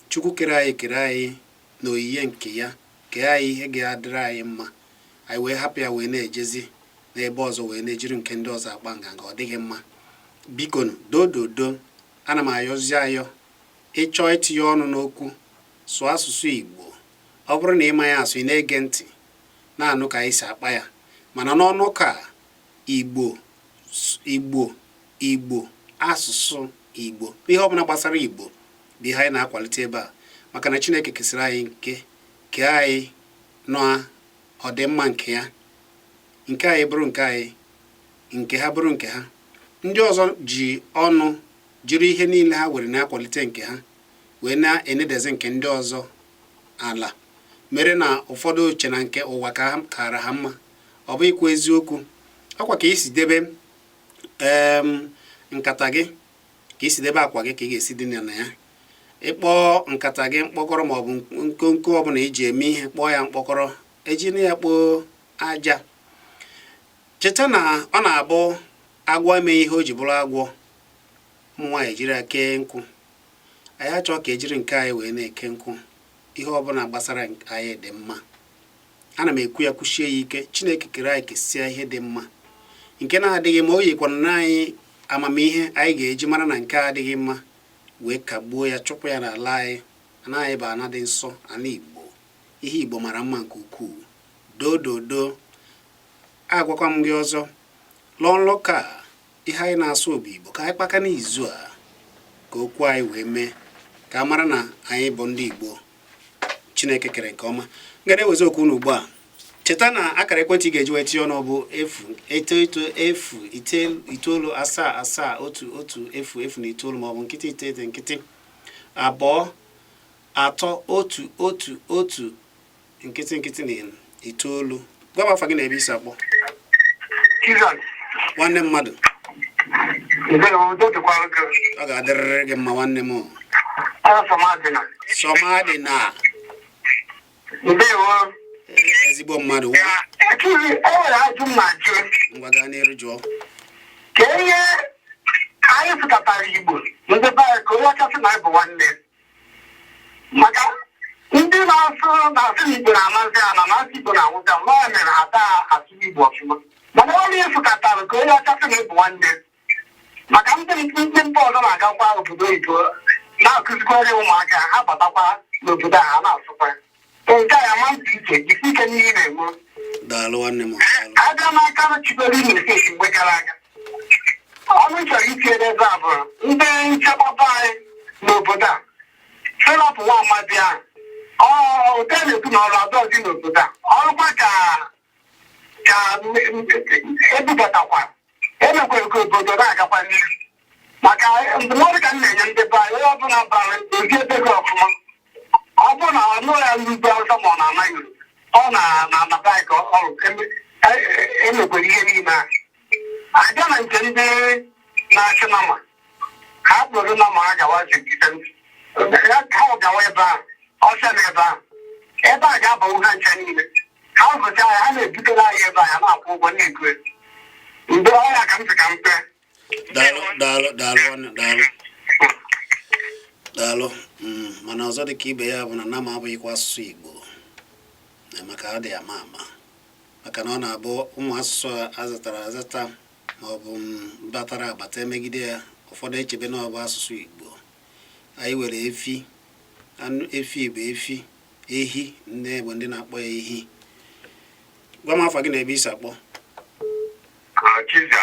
Chukwu kere anyị, kere anyị na oyiye nke ya, kee anyị ihe ga-adịrị anyị mma. Anyị wee hapụ ya wee na-ejezi n'ebe ọzọ wee na-ejiri nke ndị ọzọ akpa nganga. Ọ dịghị mma. Bikonu, dododo, ana m ayọzi ayọ, ịchọọ itinye ọnụ n'okwu, sụọ asụsụ Igbo. Ọ bụrụ na ị maghị asụ, ị na-ege ntị na-anụ ka anyị si akpa ya, mana n'ọnụ ka Igbo, Igbo, Igbo, asụsụ Igbo, ihe ọbụla gbasara Igbo bụ ihe anyị na-akwalite ebe a, maka na Chineke kesịrị anyị nke kee anyị na ọdịmma nke ya. Nke anyị bụrụ nke anyị, nke ha bụrụ nke ha. Ndị ọzọ ji ọnụ jiri ihe niile ha were na-akwalite nke ha wee na-enedezi nke ndị ọzọ ala, mere na ụfọdụ uche na nke ụwa ka ha kara ha mma. Ọ bụ ikwu eziokwu, ọkwa ka isi debe nkata gị, ka isi debe akwa gị, ka ị ga-esi dị na ya. Ịkpọọ nkata gị mkpọkọrọ maọbụ nkonko ọbụla iji eme ihe, kpọọ ya mkpọkọrọ, ejina ya kpoo aja. Cheta na ọ na-abụ agwọ emeghị ihe o ji bụrụ agwọ, ụmụ nwaanyị ejiri ya kee nkwụ. Anyị achọọ ka ejiri nke anyị wee na-eke nkwụ. Ihe ọbụla gbasara anyị dị mma. Ana m ekwu ya, kwuchie ya ike. Chineke kere anyị, kesịa ihe dị mma, nke na-adịghị mma. O yikwana na anyị amamihe anyị ga-eji mara na nke a adịghị mma wee kagbuo ya, chụpụ ya n'ala anyị. Ana anyị bụ ana dị nsọ, ana Igbo. Ihe Igbo mara mma nke ukwuu. Dododo, agwakwa m gị ọzọ, lụọ nlọ ka ihe anyị na-asụ bụ Igbo, ka anyị kpaka n'izu a ka okwu anyị wee mee ka a mara na anyị bụ ndị Igbo Chineke kere nke ọma. M ga na-ewezi okwu unu ugbu a. Cheta na akara ekwentị ị ga-eji wee tinye ọnụ bụ 0 8 0 9 7 7 1 1 0 0 na 9, maọbụ 0 9 0 2 3 1 1 1 0 0 na 9. Gwa m afa gị na ebe isi akpọ. Jizọs. Nwanne mmadụ. Ndewo, udo dịkwara gị. Ọ ga-adịrịrị gị mma, nwanne m. Ọsọmadịna. Sọmadị na. Ndewo. Ezigbo mmadụ. Ekiri, e nwere ajụ m na-ajụ. Ngwa, gaa n'iru jụọ. Ka ihe anyị pụtatara Igbo ndị be anyị ka onye ọchasị na anyị bụ nwanne. Maka ndị na-asụ na-asụ na Igbo na-amasị ha na na-asụ Igbo na-anwụzi anwụ, ya mere ha taa asụ Igbo ọfụma. Mana onye fụtatara ka onye ọchasị na ịbụ nwanne. Maka ndị mba ọzọ na-agakwa obodo oyibo na-akụzikwara ụmụaka ha batakwa n'obodo a ha na-asụkwa. Nke a ya ma ntị iche jisi ike n'ihe ị na-eme. Daalụ, nwanne m, daalụ. Abịa n'aka chibere Imo Steeti mgbe gara aga, ọnụ chọrọ itinye ebe a bụ ndị nchekwaba anyị n'obodo a Philip nwa amadi ahụ ọ na-ekwu na ọrụ adọzi n'obodo a ọrụkwa ka ebubatakwa emekwere ka obodo na-agakwa n'ihu maka ndụmọdụ ka m na-enye ndị be anyị, onye ọbụla bara ozi ebe gị ọfụma, ọ bụrụ na ọ nụrụ ya n'ugwu Awụsa ma ọ na-ana Yoruba, ọ na-anata anyị ka ọrụ emekwere ihe niile ahụ abịa na nke ndị na-achị nama ha kpụrụ nama ha gawa zigide ha gawa ebe ahụ ọsịa na ebe ahụ ebe a ga-abanwu ha ncha niile ha zụcha ya ha na-ebutere anyị ebe a ya na-akwụ ụgwọ na-ego ya. Mgbe ọya ka m sị ka m kpee. Daalụ, daalụ, daalụ, nwanne, daalụ, daalụ. Mana ọzọ dị ka ibe ya bụ na nama abụghịkwa asụsụ Igbo na maka ọ dị ama ama maka na ọ na-abụ ụmụ asụsụ a azatara azata ma ọ bụ batara abata emegide ya, ụfọdụ echebe na ọ bụ asụsụ Igbo. Anyị were efi, anụ efi bụ efi, ehi ndị Igbo ndị na-akpọ ya ehi. Gwa m afa gị na ebe isi akpọ. Chizzy.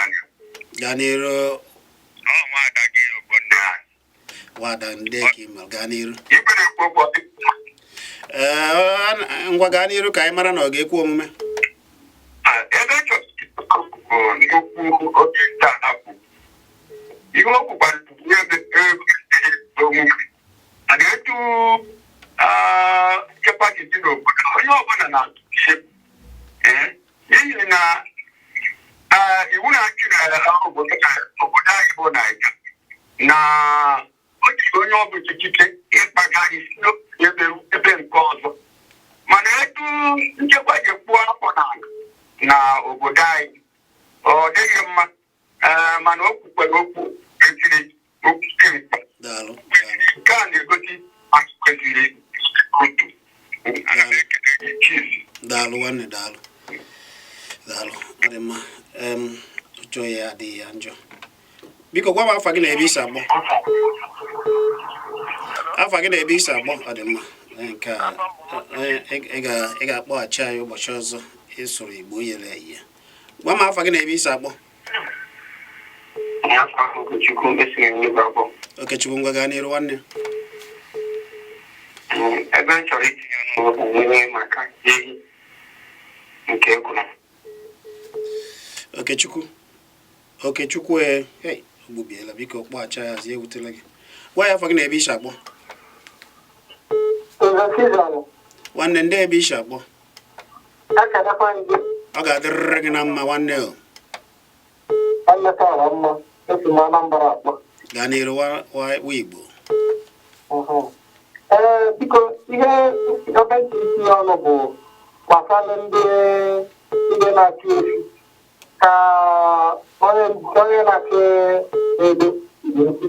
Gaa n'iru. Ọ nwaada gị Ogbonna. Wada ndị ka ị ma, gaa n'iru. Ikwere ekwu okwu. Ee, ngwa, gaa n'iru ka anyị mara na ọ ga-ekwe omume. Ebe chọrọ okwu oge taa kwu ihe o kwukwara ihe omume mana etu nchekwa si dị n'obodo, onye ọbụla na-atụ n'ihi na iwu na-achị na obodo anyị bụ Naịjirịa na o ji onye ọbụla ikike ịkpaga isi n'ebe ebe nke ọzọ, mana etu nchekwa ji kpụọ afọ n'ala na obodo anyị, ọ dịghị mma. Ee, mana o kwukwara okwu kwesịrị okwu dị mkpa. Daalụ, daalụ. Nke a na-egosi anyị kwesịrị otu. Ana m ekele gị, Chief. Daalụ, nwanne, daalụ, daalụ. Ọ dị mma. Ụjọ ya adịghị ya njọ. Biko gwa m afa gị na ebe isi agbọ, afa gị na ebe isi agbọ. Ọ dị mma. Onye nke a, ị ga-akpọghachi anyị ụbọchị ọzọ. Ịsụrụ Igbo yere eye. Gwa m afa gị na ebe isi akpọ. Okechukwu, esiri m n'Igbo abụọ. Okechukwu, ngwa, gaa n'iru, nwanne. Ebe m chọrọ itinye ọnụ bụ nwere maka ehi nke ekwuru. Okechukwu, Okechukwu, ee, hey, o gbubiela. Biko kpọghachi ya azụ, ewutela gị. Gwa ya afa gị na ebe isi akpọ. Nwanne, ndị ebe isi akpọ? Ekelekwa gị. Ọ ga-adịrịrị gị na mma, nwanne o. Emeka mma, esi m Anambra akpọ. Gaa n'iru, wa Igbo. Ee, biko, ihe ebe ntị isi ọnụ bụ gbasara ndị na-achị efi ka onye na-achị ego ga-ekwu.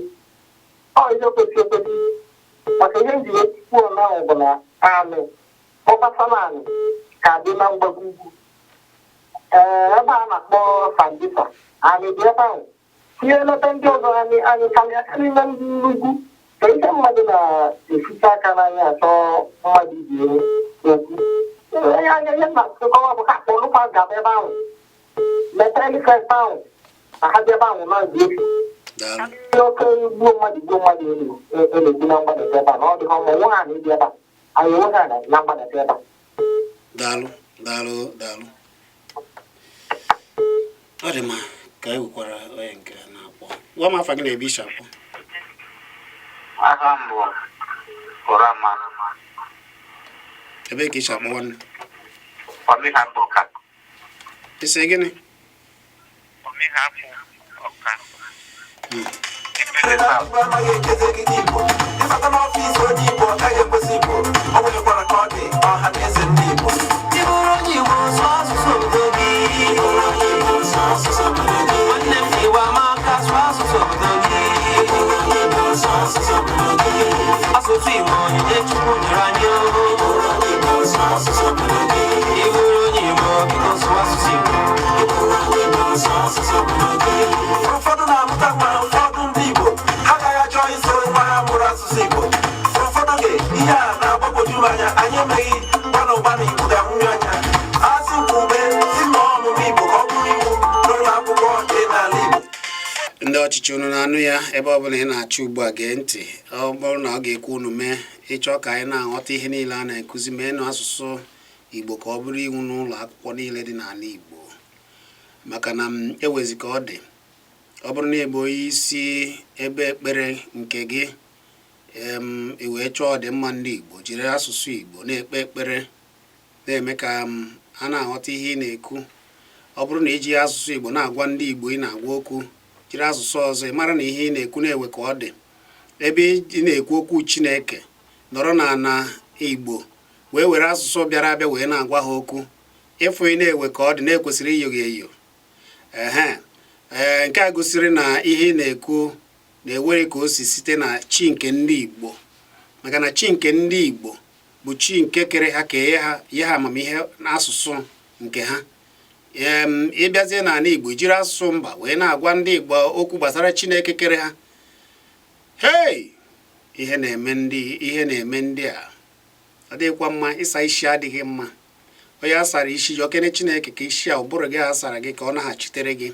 Ọ ihe kwesị ekwesị maka ihe nji wee kwuo na ahụ bụ na anị ọgbasara anị ka dị na mgbago ugwu, ee, ebe a na-akpọ Sambisa, anị dị ebe ahụ tinye n'ebe ndị ọzọ anyị anyị karịa n'ime ndị ugwu ka ihe mmadụ na-eficha aka n'anya achọ mmadụ ibi okwu. Ihe anya ihe na-akọwa bụ ha kpọrụkwa gaba ebe ahụ mepee elifet ahụ na ha dị ebe ahụ na ndị efi. Daalụ. Ndị oke gbuo mmadụ elu na-egbu na mgbadata ebe a na ọ dịghị ọma nwe ha na ịdị ebe a anyị enweghị ha na mgbadata ebe a. Daalụ, daalụ, daalụ. Ọ dị mma ka anyị nwekwara onye nke a na-akpọ. Gwa m afa gị na ebe isi akpọ. Aha m bụ Orama. Ebe ka isi akpọ, nwanne? Ọmịhapụ Ọka. Isi gịnị? Ọmịhapụ Ọka. Igbo amaghị ekezi ekike Igbo. Ịbata n'ọfịs onye Igbo, ọ gaghị ekwesị Igbo. Ọ nwekwara ka ọ dị ọha na eze ndị Igbo. Ị bụrụ onye Ụfọdụ na-amụta nwa, ụfọdụ ndị Igbo ha agaghị achọ iso nwa ha mụrụ asụsụ Igbo. Ụfọdụ oge ihe a na-agbagwoju m anya. Anyị emeghị gbanụ gbanụ Igbo ga-ahụnye anya. Asị kwube si na ọmụmụ Igbo ka ọ bụrụ iwu n'ụlọ akwụkwọ dị n'ala Igbo. Ndị ọchịchị, unu na-anụ ya? Ebe ọ bụla ị na-achị ugbu a, gee ntị. Ọ bụrụ na ọ ga-ekwe unu mee, ịchọ ka anyị na-aghọta ihe niile a na-ekuzi, mee nụ asụsụ Igbo ka ọ bụrụ iwu n'ụlọ akwụkwọ niile dị n'ala Igbo, maka na m ewezi ka ọ dị. Ọ bụrụ na ị bụ onye isi ebe ekpere nke gị, em i wee chọọ ọdịmma ndị Igbo, jiri asụsụ Igbo na-ekpe ekpere, na-eme ka a na-aghọta ihe ị na-ekwu. Ọ bụrụ na iji asụsụ Igbo na-agwa ndị Igbo ị na-agwa okwu, jiri asụsụ ọzọ, ị mara na ihe ị na-ekwu na-ewe ka ọ dị. Ebe ị na-ekwu okwu Chineke, nọrọ n'ala Igbo wee were asụsụ bịara abịa wee na-agwa ha okwu, ịfụ ị na-ewe ka ọ dị na-ekwesịrị iyo gị eyo. Ehe, ee, nke a gosiri na ihe ị na-ekwu na-ewere ka o si site na chi nke ndị Igbo, maka na chi nke ndị Igbo bụ chi nke kere ha, ka ha nye ha amamihe n'asụsụ nke ha. Ịbịazie n'ala Igbo, jiri asụsụ mba wee na-agwa ndị Igbo okwu gbasara Chineke kere ha, hei, ihe na-eme ndị, ihe na-eme ndị a, ọ dịghịkwa mma. Ịsa isi adịghị mma. Onye a sara isi, okene Chineke ka isi a, ụbụrụ gị a sara gị, ka ọ naghachitere gị.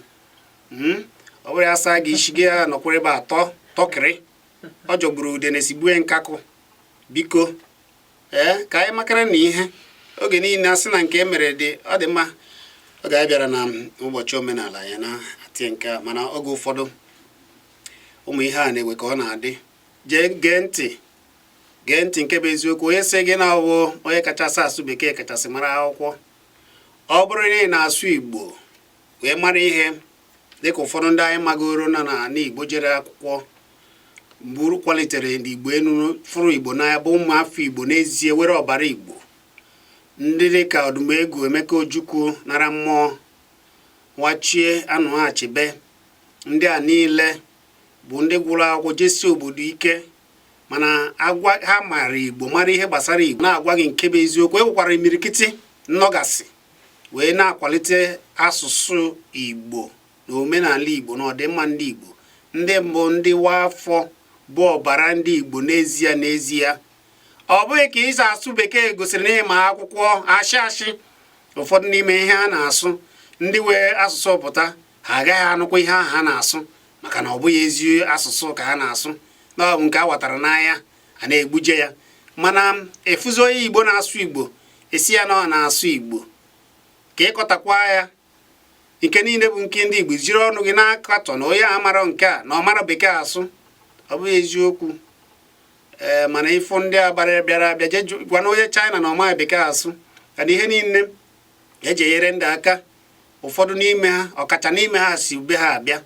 Ọ bụrụ ya asa gị isi gị, a nọkwara ebe atọ tọkịrị, ọ jọgburu udene sigbue nkakụ. Biko, ee, ka anyị makara na ihe oge niile a sị na nke e mere dị, ọ dị mma. Oge anyị bịara na ụbọchị omenala ya na-atị nke a, mana oge ụfọdụ ụmụ ihe a na-ewe ka ọ na-adị. Jee gee ntị, gee ntị. Nke bụ eziokwu, onye sị gị na ọwụ onye kachasị asụ bekee kachasị mara akwụkwọ, ọ bụrụ na ị na-asụ Igbo wee mara ihe, dịka ụfọdụ ndị anyị magoro nọ n'ala Igbo jere akwụkwọ buru kwalitere Igbo enu, fụrụ Igbo n'anya, bụ ụmụafọ Igbo n'ezie, were ọbara Igbo, ndị dịka Ọdụmegwu Emeka Ojukwu nara mmụọ, Nwachie Anụachibe, ndị a niile bụ ndị gwụrụ akwụkwọ, jesi obodo ike, mana agwa ha mara Igbo, mara ihe gbasara Igbo, na-agwa gị nke bụ eziokwu. E nwekwara imirikiti nnọgasị wee na-akwalite asụsụ Igbo na omenala Igbo na ọdịmma ndị Igbo. Ndị mbụ, ndị wa afọ bụ ọbara ndị Igbo n'ezie n'ezie. Ọ bụghị ka ịza asụ bekee gosiri na ịma akwụkwọ. Ashị ashị, ụfọdụ n'ime ihe a na-asụ, ndị wee asụsụ pụta, ha agaghị anụkwa ihe ahụ ha na-asụ, maka na ọ bụghị ezi asụsụ ka ha na-asụ, na ọ bụ nke a watara n'anya a na-egbuje ya. Mana efuzi onye Igbo na-asụ Igbo, esi ya na ọ na-asụ Igbo, ka ịkọtakwa ya nke niile bụ nke ndị Igbo, jiri ọnụ gị na-akatọ na onye a mara nke a, na ọ mara bekee asụ. Ọ bụghị eziokwu. Ee, mana ịfụ ndị a gbara bịara abịa, jee gwa na onye China na ọ maghị bekee asụ, ka na ihe niile eji enyere ndị aka, ụfọdụ n'ime ha, ọkacha n'ime ha, si ube ha abịa,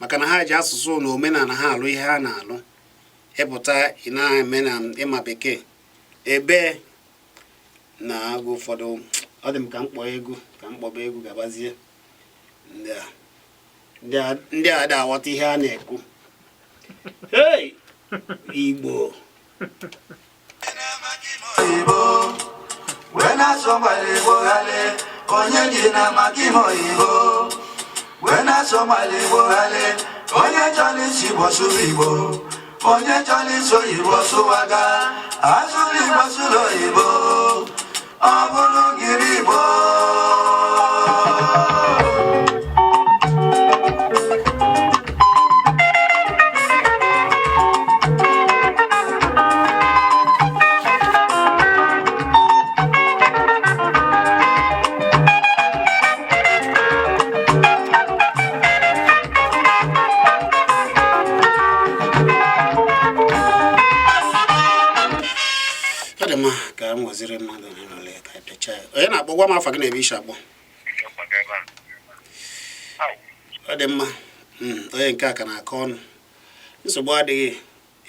maka na ha ji asụsụ na omenala ha alụ ihe ha na-alụ. Ịpụta, ị na-eme na ịma bekee ebe na agụ ụfọdụ. Ọ dị m ka mkpọ egwu, ka mkpọba egwu gabazie. Ndị a da aghọta ihe a na-ekwu. Hey, Igbo! Oyibo wee na-asụ mgbali Igbo ghale onye ji na maka ime oyibo wee na-asụ mgbali Igbo ghale onye chọrọ isi Igbo sụrụ Igbo, onye chọrọ isi oyibo sụwaga. Asụrụ Igbo, sụrụ oyibo, ọ bụrụ ngiri Igbo. Ọ dị mma ka m weziri mmadụ ole na ole ka anyị pịachaa ya. Onye na-akpọ? Gwa m afa gị na ebe isi akpọ. Ọ dị mma. Onye nke a ka na-akọ ọnụ. Nsogbu adịghị.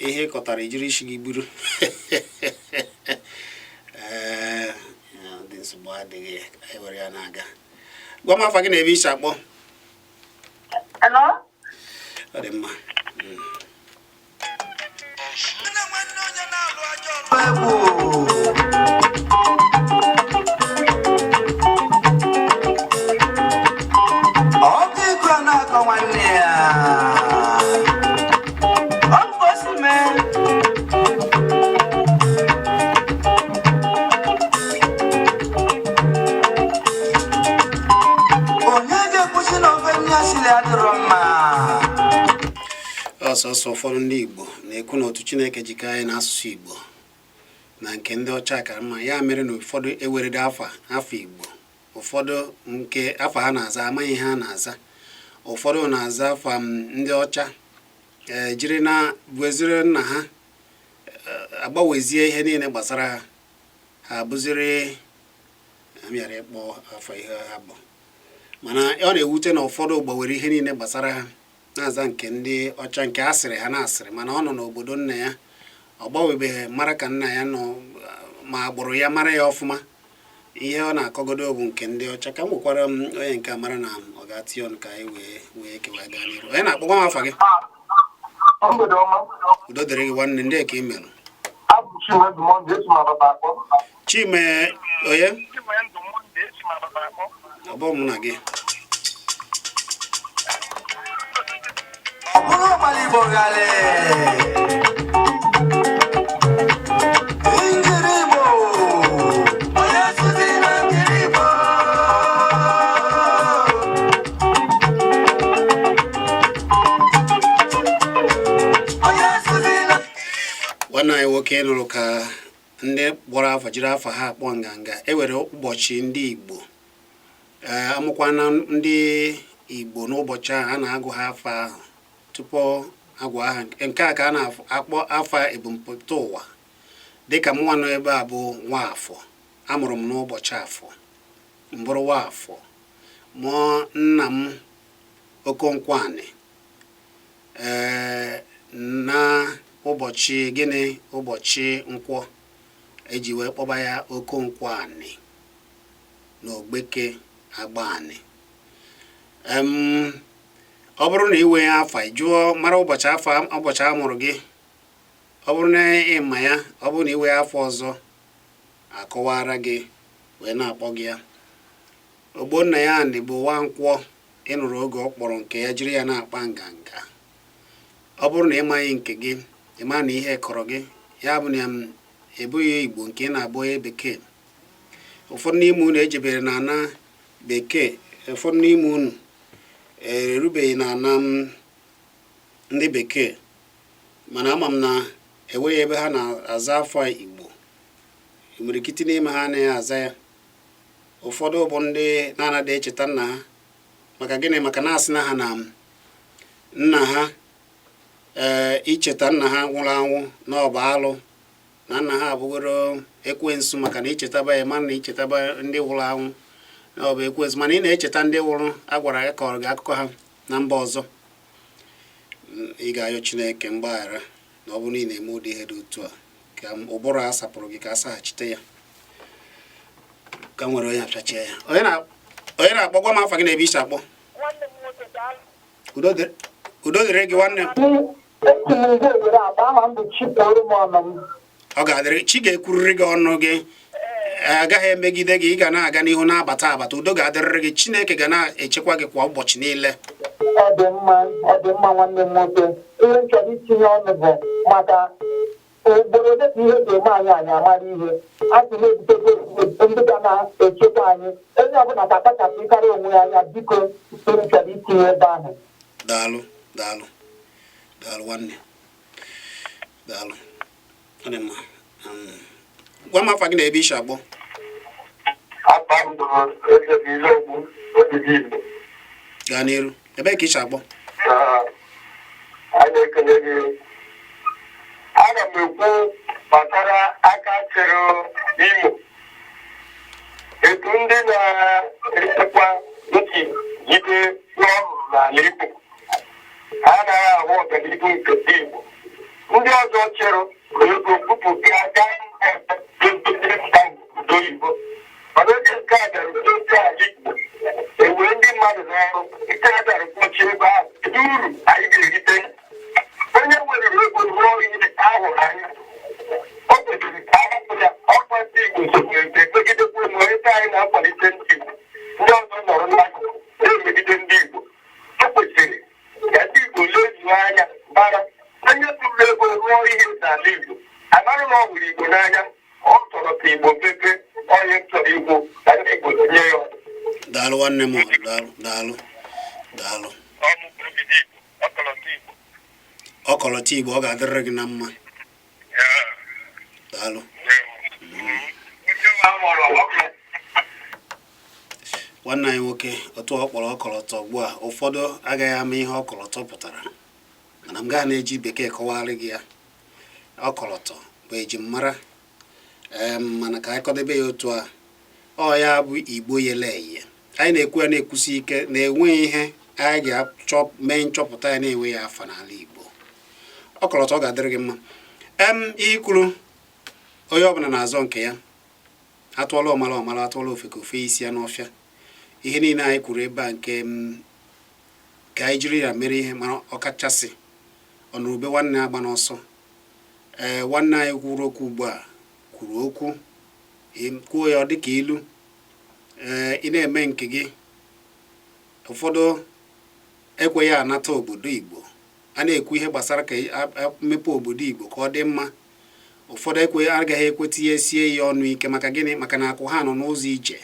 Ihe ị kọtara, ijiri isi gị buru. Ee, ya dị, nsogbu adịghị, anyị were ya na-aga. Gwa m afa gị na ebe isi akpọ. Hello? Ọ dị mma. Egwu. Ọkụ. Sọsọ ụfọdụ ndị Igbo na-ekwu na otu Chineke jikọ anyị n'asụsụ Igbo na nke ndị ọcha kara mma. Ya mere na ụfọdụ ewerede afa afa Igbo, ụfọdụ nke afa ha na-aza amaghị ihe ha na-aza, ụfọdụ na-aza afa ndị ọcha, ee, jiri na bueziri nna ha, agbanwezie ihe niile gbasara ha, ha bụziri m ghara ịkpọ afọ ihe ha bụ. Mana ọ na-ewute na ụfọdụ gbanwere ihe niile gbasara ha, na-aza nke ndị ọcha, nke a sịrị ha na-asịrị, mana ọ nọ n'obodo nna ya, ọ gbanwebeghị mara ka nna ya nọ ma agbụrụ ya mara ya ọfụma. Ihe ọ na-akọgodo bụ nke ndị ọcha. Ka m nwekwara m onye nke a mara na ọ ga-atị ọnụ ka anyị wee kewa gaa n'iru. Onye na-akpọkwa m, afa gị? Mgbede ọma. Udo dịrị gị, nwanne. Ndị ka ị merụ? Abụ Chinedu Monde, esi m Ababa akpọ. Chime onye? Ọ bụ mụ na gị. Ọ bụrụ ọgbara Igbo ghalị Ingiri Igbo, onye sụzi na Ngiri Igbo. Onye sụzi na Nwanne anyị nwoke, nụrụ ka ndị kpọrọ afa jiri afa ha akpọ nganga. E were ụbọchị ndị Igbo, ee, amụkwana ndị Igbo n'ụbọchị ahụ, a na-agụ ha afa ahụ tupu agwa aha nke a ka a na-akpọ afa ebumpụta ụwa. Dịka mụnwa nọ ebe a bụ Nwaafọ, amụrụ m n'ụbọchị Afọ, mbụrụ Nwaafọ, mụọ nna m Okonkwo-Ani, ee, na ụbọchị gịnị? Ụbọchị Nkwọ, eji wee kpọba ya Okonkwo-Ani na Ogbeke Agbani. Ọ bụrụ na ị nwee afa, ị jụọ mara ụbọchị afa, ụbọchị a mụrụ gị. Ọ bụrụ na ịma ya, ọ bụrụ na ị nwee afọ ọzọ, akọwara gị wee na-akpọ gị ya. Ogbonna ya ndị bụ Nwankwọ, ịnụrụ oge ọ kpọrọ nke ya jiri ya na-akpa nganga. Ọ bụrụ na ị maghị nke gị, ị ma na ihe kọrọ gị, ya bụ na ebughị Igbo nke ị na-abụ onye bekee. Ụfọdụ n'ime unu ejebere na ana bekee, ụfọdụ n'ime unu erubeghị na ana ndị bekee, mana ama m na enweghị ebe ha na-aza afọ Igbo. Imirikiti n'ime ha anaghị aza ya. Ụfọdụ bụ ndị na-anaghị echeta nna ha. Maka gịnị? Maka na asị na ha na nna ha, ee, icheta nna ha nwụrụ anwụ na ọ bụ alụ, na nna ha abụgoro ekwensu, maka na ichetaba ya, mana na ichetaba ndị nwụrụ anwụ na ọ bụ ekwensu. Mana ị na-echeta ndị nwụrụ a gwara ya, kọrọ gị akụkọ ha na mba ọzọ. Ị ga-ayọ Chineke mgbaghara na ọ bụrụ na ị na-eme ụdị ihe dị otu a, ka ụbụrụ a sapụrụ gị ka a saghachite ya. Ka m nwere onye apịachie ya. Onye na-akpọ, gwa m afa gị na ebe isi akpọ. Udo dịrị gị, nwanne m. Esi m ndị Owere akpa. Aha m bụ Chikwuru m ọnụ m. Ọ ga-adịrị chi ga-ekwurịrị gị ọnụ gị agaghị emegide gị. Ị ga na-aga n'ihu na-abata abata. Udo ga-adịrịrị gị. Chineke ga na-echekwa gị kwa ụbọchị niile. Ọ dị mma, ọ dị mma, nwanne m nwoke. Ihe m chọrọ itinye ọnụ bụ maka ugboro ole ka ihe ga-eme anyị, anyị amara ihe a sị na-ebutego ndị ga na-echekwa anyị. Onye ọbụla ka akpachapụkarị onwe ya anya, biko. Ihe m chọrọ itinye ebe ahụ. Daalụ, daalụ, daalụ, nwanne, daalụ. Ọ dị mma. Gwa m afa gị na ebe isi akpọ. Afa m bụ Ezebuilogu Ogige Igbo. Gaa n'iru, ebee ka isi akpọ? A na-ekele gị. Ana m ekwu gbasara aka chịrị Imo, etu ndị na-echekwa ntị jide n'ọrụ n'ala Igbo, ha anaghị ahụ ọganihu nke ndị Igbo. Ndị ọzọ chịrị ego bupụta gaa obodo oyibo, mana oge nke a bịara oke ala Igbo, ewee ndị mmadụ n'ọrụ. Nke a bịara kpọchie ebe ahụ. Kedu uru anyị ga-erite? Onye nwere ego rụọ ihe ahụrụ anya, o kwesịrị ka a hapụ ya. Ọkwa ndị Igbo sokwere nke megidekwa ụmụ ebe anyị na-akwalite ndị Igbo, ndị ọzọ nọrọ n'akụkụ na-emegide ndị Igbo. O kwesịrị ka ndị Igbo lezuo anya mara onye tụrụ ego rụọ ihe n'ala Igbo, amara na ọ hụrụ Igbo n'anya, ọ chọrọ ka Igbo mepee. Onye chọrọ ikwu ka ndị Igbo tinye ya ọnụ. Daalụ, nwanne m, daalụ, daalụ, daalụ. Ọkọlọtọ Igbo, ọ ga-adịrịrị gị na mma. Daalụ. Nwanne anyị nwoke, otu ọ kpọrọ ọkọlọtọ ugbu a, ụfọdụ agaghị ama ihe ọkọlọtọ pụtara, mana m gaa na-eji bekee kọwara gị ya. Ọkọlọtọ bụ ejimmara. Mana ka anyị kọdebe ya otu a, ọ ya bụ Igbo yele eye. Anyị na-ekwu ya na-ekwusi ike na enweghị ihe anyị ga-achọ mee nchọpụta ya na-enweghị afa n'ala Igbo. Ọkọlọtọ, ọ ga-adịrị gị mma. Ihe kwuru, onye ọbụla na-azọ nke ya. Atụọla ọmara ọmara, atụọla ofe ka ofe isi ya n'ọfịa. Ihe niile anyị kwuru ebe a nke ka anyị jiri ya mere ihe, mana ọkachasị ọnụrụbe nwanne agba n'ọsọ. Ee, nwanne anyị kwuru okwu ugbu a, kwuru okwu, kwuo ya ọ dịka ilu. Ee, ị na-eme nke gị, ụfọdụ ekweghị anata obodo Igbo. A na-ekwu ihe gbasara ka mmepe obodo Igbo ka ọ dị mma, ụfọdụ ekwe agaghị ekwe tinye sie ya ọnụ ike. Maka gịnị? Maka na akwụ ha nọ n'ụzọ ije.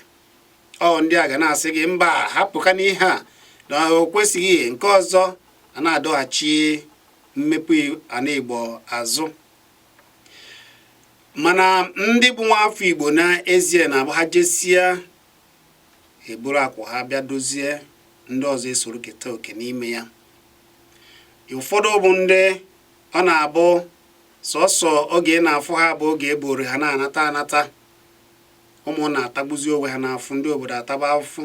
Ọ ndị a ga na-asị gị mba, hapụka n'ihe a na o kwesịghị. Nke ọzọ a na-adọghachi mmepe ana Igbo azụ. Mana ndị bụ nwa afọ Igbo n'ezie na-abụ ha jesia, eburu akwụ ha bịa dozie, ndị ọzọ esoro keta oke n'ime ya. Ụfọdụ bụ ndị ọ na-abụ sọsọ oge ị na-afụ ha bụ oge eboro ha na-anata anata. Ụmụ na-atagbuzi onwe ha n'afụ, ndị obodo ataba afụfụ.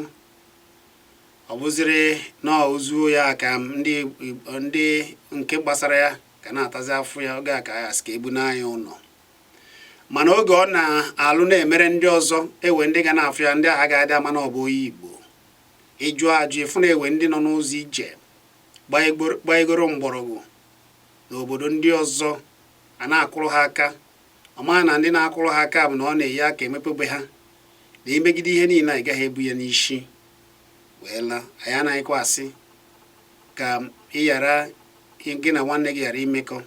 Ọ bụziri na ozuo ya ka ndị ndị nke gbasara ya ka na-atazi afụ ya, oge a ka ya sị ka ebu n'anya ụlọ. Mana oge ọ na-alụ na-emere ndị ọzọ, ewe ndị ga na-afụ ya, ndị agha ga-adị ama na ọ bụ onye Igbo. Ịjụ ajụ, ịfụ na ewe ndị nọ n'ụzọ ije gbanyegoro mgbọrọgwụ n'obodo ndị ọzọ, a na-akụrụ ha aka. Ọ maghị na ndị na-akụrụ ha aka bụ na ọ na-eyi aka emepebe ha na imegide ihe niile a. Ị gaghị ebu ya n'isi wee laa. Anyị anaghịkwa asị ka ị ghara gị na nwanne gị ghara imekọ,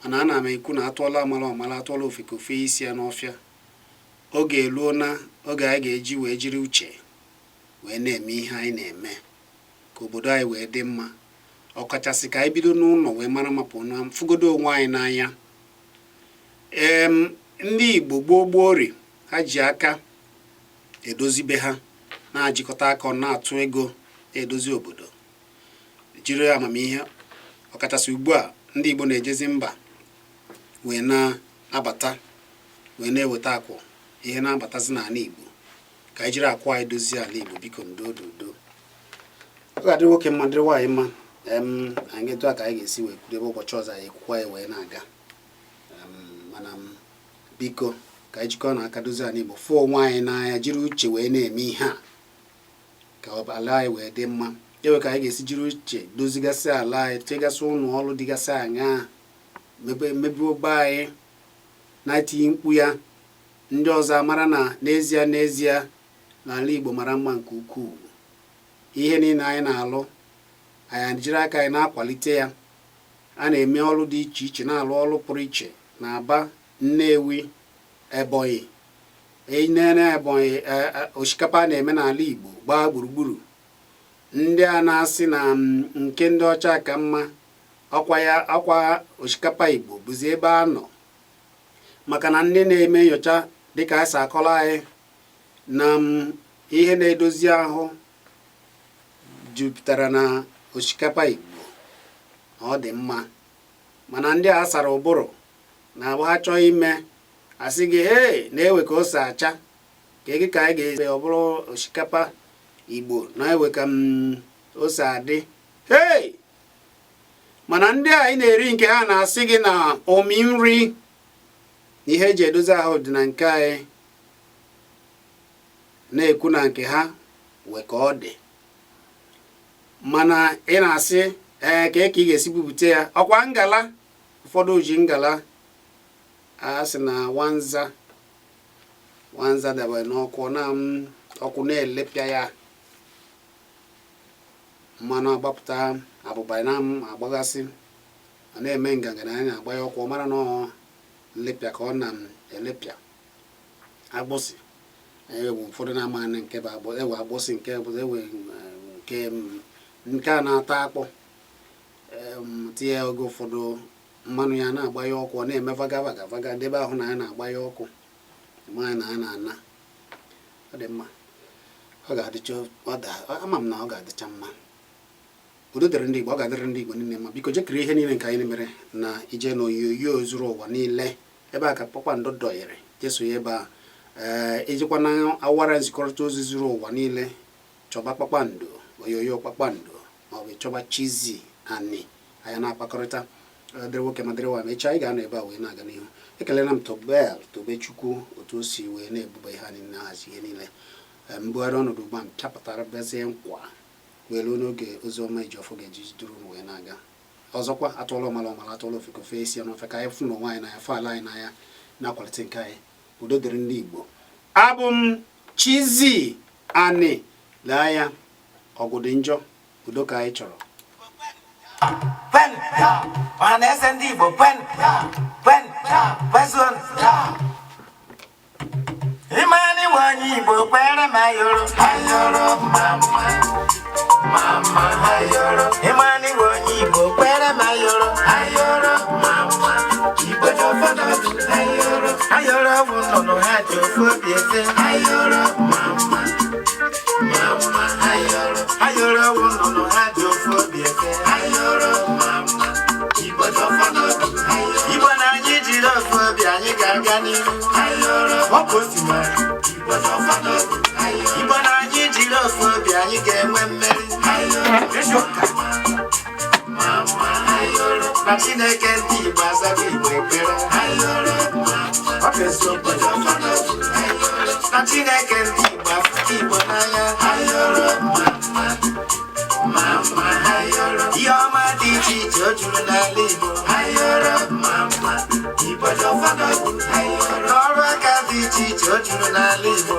mana ana m ekwu na atụọla amara ọmara, atụọla ofe ka ofe isi ya n'ọfịa. Oge eruo na oge anyị ga-eji wee jiri uche wee na-eme ihe anyị na-eme ka obodo anyị wee dị mma, ọkachasị ka anyị bido n'ụlọ wee mara mapụ na fụgodo onwe anyị n'anya. Ee, ndị Igbo gboo gboo ri ha ji aka edozibe ha, na-ajikọta aka, na-atụ ego na-edozi obodo, jiri amamihe. Ọkachasị ugbu a ndị Igbo na-ejezi mba wee na-abata, wee na-eweta akwụ ihe na-abatazi n'ala Igbo, ka anyị jiri akwụ anyị dozie ala Igbo. Biko, ndo dodo, ọ ga-adịrị nwoke mma, dịrị nwaanyị mma. Anyị ga-etu a ka anyị ga-esi wee kwudebe. Ụbọchị ọzọ anyị ekwukwa ya wee na-aga. Mana biko, ka anyị jikọọ na aka dozie ala Igbo, fụọ onwe anyị n'anya, jiri uche wee na-eme ihe a ka ala anyị wee dị mma. Ewe ka anyị ga-esi jiri uche dozigasị ala anyị, tegasị ụlọ ọrụ dịgasị aṅaa, mebe ogbe anyị, na-etinye mkpu ya, ndị ọzọ amara na n'ezie n'ezie na ala Igbo mara mma nke ukwuu. Ihe niile anyị na-alụ, anyị jiri aka anyị na-akwalite ya. A na-eme ọrụ dị iche iche, na-alụ ọrụ pụrụ iche na Aba, Nnewi, Ebonyi, enene Ebonyi. Osikapa a na-eme n'ala Igbo gbaa gburugburu. Ndị a na-asị na nke ndị ọcha ka mma, ọkwa ya ọkwa osikapa Igbo bụzi ebe a nọ, maka na ndị na-eme nyocha dịka a si akọrọ anyị na ihe na-edozi ahụ jupụtara na osikapa Igbo, na ọ dị mma. Mana ndị a sara ụbụrụ na-abụ ha chọọ ime, asị gị hei, na-ewe ka ose acha ka ege ka anyị ga-ebe ọ bụrụ osikapa Igbo na-ewe ka ose adị hei. Mana ndị a anyị na-eri nke ha na-asị gị na ụmị nri na ihe eji edozi ahụ dị na nke anyị, na-ekwu na nke ha wee ka ọ dị. Mana ị na-asị ee, ka ị ga-esi bupụta ya, ọkwa ngala. Ụfọdụ ji ngala a sị na nwanza nwanza dabere n'ọkụ na ọkụ na-elepịa ya, mmanụ agbapụta, abụba na agbagasị, ọ na-eme nganga na anyị na-agba ya ọkụ. Ọ mara na ọ nlepịa ka ọ na-elepịa agbụsị. Ewe ụfọdụ na-ama na nke bụ ewe agbụsị, nke bụ ewe nke nke a na-ata akpụ. Tinye ya oge ụfọdụ mmanụ ya na-agba ya ọkụ, ọ na-eme vaga vaga vaga, debe ahụ na ya na-agba ya ọkụ, ma ya na ya na-ana. Ọ dị mma, ọ ga-adịcha, ama m na ọ ga-adịcha mma. Udo dịrị ndị Igbo, ọ ga-adịrị ndị Igbo niile mma. Biko jekiri ihe niile nke anyị mere na ije na onyonyo zuru ụwa niile ebe a ka kpakpando dọnyere jeso ya ebe a. Ee, ijikwa na awara nzikọrịta ozi zuru ụwa niile chọba kpakpando onyonyo kpakpando, maọbụ chọba Chizzy Ani, anyị na-akpakọrịta. Dịrị nwoke ma dịrị nwaanyị, mechaa anyị ga-anọ ebe a wee na-aga n'ihu. Ekelela m Tobel Tobechukwu otu o si wee na-ebuba ihe anyị na-ahazi ihe niile. Mbugharị ọnọdụ ugbu a m chapụtara bịazie nkwa wee ruo n'oge oziọma Ejiofor ga-eji duru m wee na-aga. Ọzọkwa, atụọla ọmala ọmala, atụọla ofeke ofe esi ya n'ofe, ka anyị fụ na onwe anyị n'anya, fụ ala anyị n'anya, na-akwalite nke anyị. Udo dịrị ndị Igbo. Abụ m Chizzy Ani. Lee anya, ọgụ dị njọ, udo ka anyị chọrọ. Kwen, ọha na eze ndị Igbo, kwen, kwen, kwezuon. Ịmara iwe onye Igbo kwere m ayoro, ayoro mama, mama ayoro. Ịmara iwe onye Igbo kwere m ayoro, ayoro mama. Igbo ji ofe n'otu, ayoro, ayoro bụ nnụnụ ha ji ofu obi efe, ayoro mama, mama ayoro. Ayoro bụ nnụnụ ha ji ofu obi efe, ayoro mama. Igbo ji ofe n'otu, ayoro. Igbo na anyị jiri ofu obi, anyị ga-aga n'ihu, ayoro. Ọkụ osimiri, Igbo ji ofe n'otu, ayoro. Igbo na anyị jiri ofu obi, anyị ga-enwe mmeri, ayoro. Eziụka, mama ayoro. Na Chineke ndị Igbo azago Igbo ekpere, ayoro. Ọ bụ eziokwu, ayoro. Na Chineke ndị Igbo afụta Igbo n'anya, ayoro mama, mama ayoro. Ihe ọma dị iche iche o juru n'ala Igbo, ayoro mama. Igbo ji ọfọ n'otu, ayoro. N'ọrụ aka dị iche iche o juru n'ala Igbo.